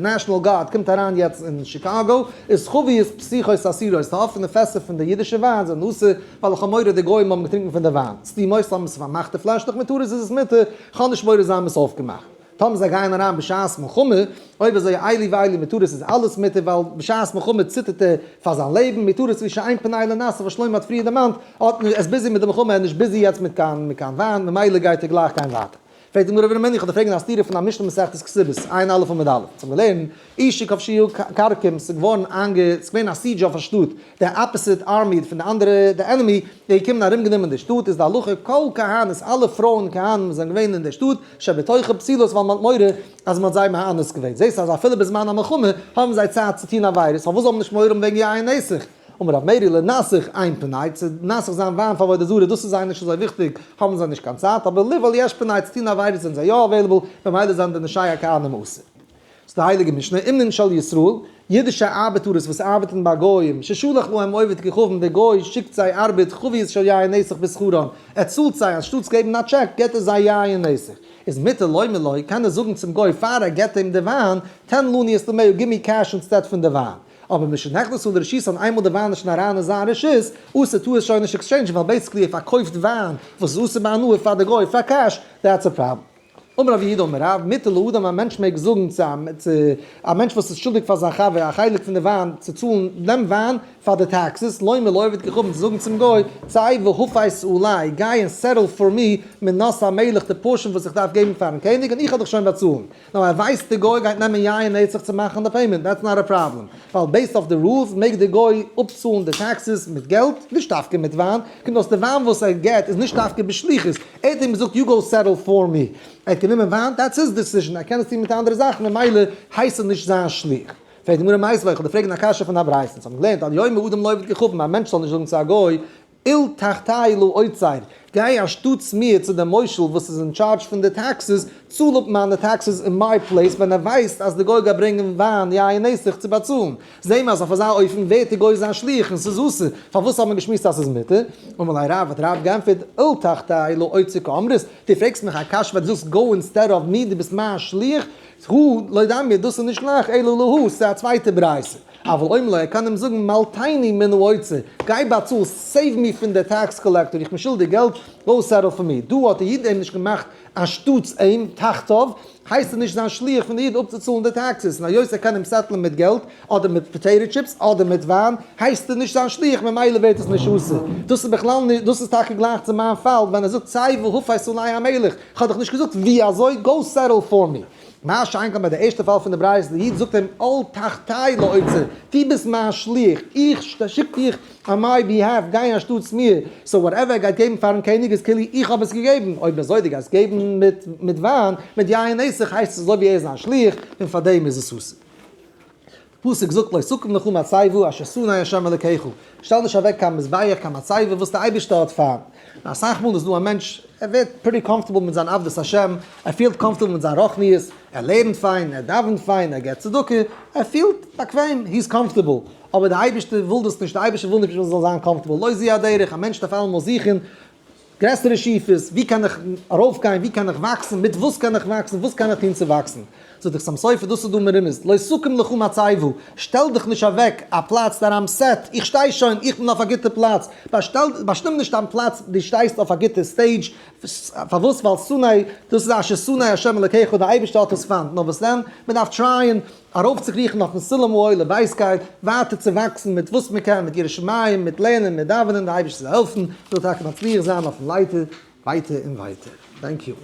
national guard קומט אריין יעצט אין שיקאגא, איז חביות פתוחות אסורות, די אפענע פעסער פון די אידישע וויין זענען אסור, ווייל איך האב מורא די גוים האבן געטרינקען פון די וויין. סתומות, טאמער ס'איז פארמאכטע פלעשלעך מותרות איז עס מותר, כ'האב נישט מורא זיי האבן עס אויפגעמאכט. טאמער זיי גייען אריין בשעת מלחמה, אויב אזוי אלו ואלו מותרות איז אלעס מותר ווייל בשעת מלחמה ציטערט ער פאר זיין לעבן, מותרות לפי שאין פנאי לנסך וואס שלמה האט פריער דערמאנט, האט ער איז busy מיט די מלחמה ער איז נישט busy יעצט מיט קיין מיט קיין וויין ממילא גייט ער גלייך גיין ווייטער. פרעגט די גמרא ורמינהו איך וועל דיר פרעגן א סתירה פון א משנה מסכת כתובות, עיין א' עמוד א', אונז האבן געלערנט, עיר שכבשוה כרקום, ס'איז געווארן איינגע, ס'איז געווען א siege אויף א שטאט, די opposite army פון די אנדערע, די enemy, איז געקומען ארום גענומען די שטאט, איז די הלכה כל כהנות, אלע פרויען כהנים וואס זענען געווען אין די שטאט, שבתוכה פסולות ווייל מ'האט מורא אז מ'האט זיי מאנס געווען. זעסט אז אפילו בזמן המלחמה האבן זיי צייט צו טון עבירות, פארוואס זאל מען נישט מורא האבן וועגן יין נסך? אמר רב מרי לנסך אין פנאי, צו נסך זיין וויין פאר עבודה זרה דאס איז זיי נישט אזוי וויכטיג, האבן זיי נישט קיין צייט, אבער לבעול יש פנאי צו טון עבירות זענען זיי יא available, ממילא זענען די נשי הכהנים אסור. ס'איז די הייליגע משנה, אומנין של ישראל, אידישע ארבעטארעס וואס ארבעטן ביי גוים, ששלח להם עובד כוכבים, דער גוי שיקט זיי ארבעט חביות של יין נסך בשכרן, ער צאלט זיי, אנשטאטס געבן א טשעק, געבט ער זיי יין נסך. איז מותר לומר לו, קען ער זאגן צום גוי פאר ער געבט אים די וויין, תן לנו את המאה, give me cash instead פון די וויין. אבער משנכנסה לרשותן, איינמאל די וויין איז שוין אריין אין זיין רשות, אסור טאר עס שוין נישט exchange ן, ווייל basically ער פארקויפט וויין וואס איז אסור בהנאה פאר די גוי פאר cash, that's a problem. אמר רב יהודה אמר רב, מותר לאדם א מענטש מעג זאגן צו א מענטש וואס איז שולדיג פאר זיין חבר א חלק פון די וויין צו צאלן דעם וויין פאר די taxes, לומר לעובד כוכבים צו זאגן צום גוי, צא והפייס עלי, גיי און settle פאר מיר מנת המלך די portion וואס איך דארף געבן פארן קעניג און איך וועל דיך שוין באצאלן. נאר ער ווייסט די גוי גייט נעמען יין נסך צו מאכן די payment, that's not א פראבלעם, ווייל based אויף די rules מעג די גוי אפצאלן די taxes מיט געלט, נישט דווקא מיט וויין, קומט אויס די וויין וואס ער געט איז נישט דווקא בשליחות, ער האט אים געזאגט you go settle for me, ער האט גענומען וויין, that's his decision, ער קען עס טון מיט אנדערע זאכן ממילא הייסט ער נישט זיין שליח. פרעגט די גמרא מיתיבי, איך וועל דיר פרעגן א קשיא פון א ברייתא, אונז האבן געלערנט אל יאמר אדם לעובד כוכבים, א מענטש זאל נישט זאגן צו א גוי, עול תחתי לאוצר, גיי אנשטאטס מיר צו דעם מושל וואס איז אין טשארדזש פון די taxes, צאל אפ מיינע taxes אין my place ווען ער ווייסט אז די גוי גייט ברענגען וויין יין נסך צו באצאלן. זעהן מיר אז אויף אזא אופן ווערט די גוי זיין שליח און ס'איז אסור, פארוואס האט מען געשמועסט אז ס'איז מותר? אמר ליה רב, האט רב גענטפערט, עול תחתי לאוצר קאמרת, דו פרעגסט מיך א קשיא ווייל דו זאגסט go instead of me, דו ביסט מיין שליח, הא לא דמיא, דאס איז נישט גלייך, אלא להא, ס'איז א צווייטע ברייתא. אבל אומר לו, ער קען אים זאגן מלטני מן האוצר, גיי באצאל, save מיר פון די tax collector, איך בין שולדיג געלט, go settle פאר מיר. דא האט די איד אים נישט געמאכט אנשטאטס אים, תחתיו, הייסט ער נישט זיין שליח פון די איד אפצוצאלן די taxes, און היות ער קען אים settle ן מיט געלט, אדער מיט potato chips, אדער מיט וויין, הייסט ער נישט זיין שליח, ממילא ווערט עס נישט אסור. דאס איז בכלל נישט, דאס איז טאקע גלייך צו מיין פאל, ווען ער זאגט צא והפייס עלי המלך, איך האב דיך נישט געזאגט ווי אזוי, go settle for me. מה שאין כן ביי די ערשטע פאל פון די ברייתא, די איד זאגט אים עול תחתי לאוצר, דו ביסט מיין שליח, איך שיק דיך on my behalf, גיי אנשטאטס מיר, so whatever ער גייט געבן פארן קעניג איז כאילו איך האב עס געגעבן, אויב אזוי דו גייסט געבן מיט וויין, מיט יין נסך, הייסט עס אזוי ווי ער איז זיין שליח, און פארדעם איז עס אסור. פסוק זאגט לא תקים לך מצבה אשר שנא ה' אלקיך, שטעל נישט אוועק קיין מזבח קיין מצבה וואס דער אייבערשטער האט פיינט. אסאך מאל איז דא א מענטש ער ווערט pretty comfortable מיט זיין עבדות השם, ער פילט comfortable מיט זיין רוחניות, ער לערנט פיין, ער דאווענט פיין, ער געבט צדקה, ער פילט באקוועם, he is comfortable, אבער דער אייבערשטער וויל דאס נישט, דער אייבערשטער וויל נישט מען זאל זיין comfortable, לא זו הדרך, א מענטש דארף אלעמאל זוכן גרעסערע שאיפות, ווי קען איך ארויפגיין, ווי קען איך וואקסן, מיט וואס קען איך וואקסן, וואס קען איך טון צו וואקסן. זאגט דער חתם סופר, דאס איז דא מרומז, לא תקים לך מצבה, שטעל דיך נישט אוועק א פלאץ that I'm set, איך שטיי שוין, איך בין אויף א גוטע פלאץ, באשטים נישט דיין פלאץ, דו שטייסט אויף א גוטע stage, פארוואס? ווייל שנא, דאס איז אשר שנא ה' אלקיך, דער אייבערשטער האט עס פיינט, נאר וואס דען, מען דארף try ען ארויפצוקריכן אויפן סולם העולה ווייסקייט, ווייטער צו וואקסן מיט וואס מען קען, מיט יראת שמים, מיט לערנען, מיט דאווענען, דער אייבערשטער זאל העלפן, זאל טאקע מצליח זיין אויפן לייטער, ווייטער און ווייטער. Thank you.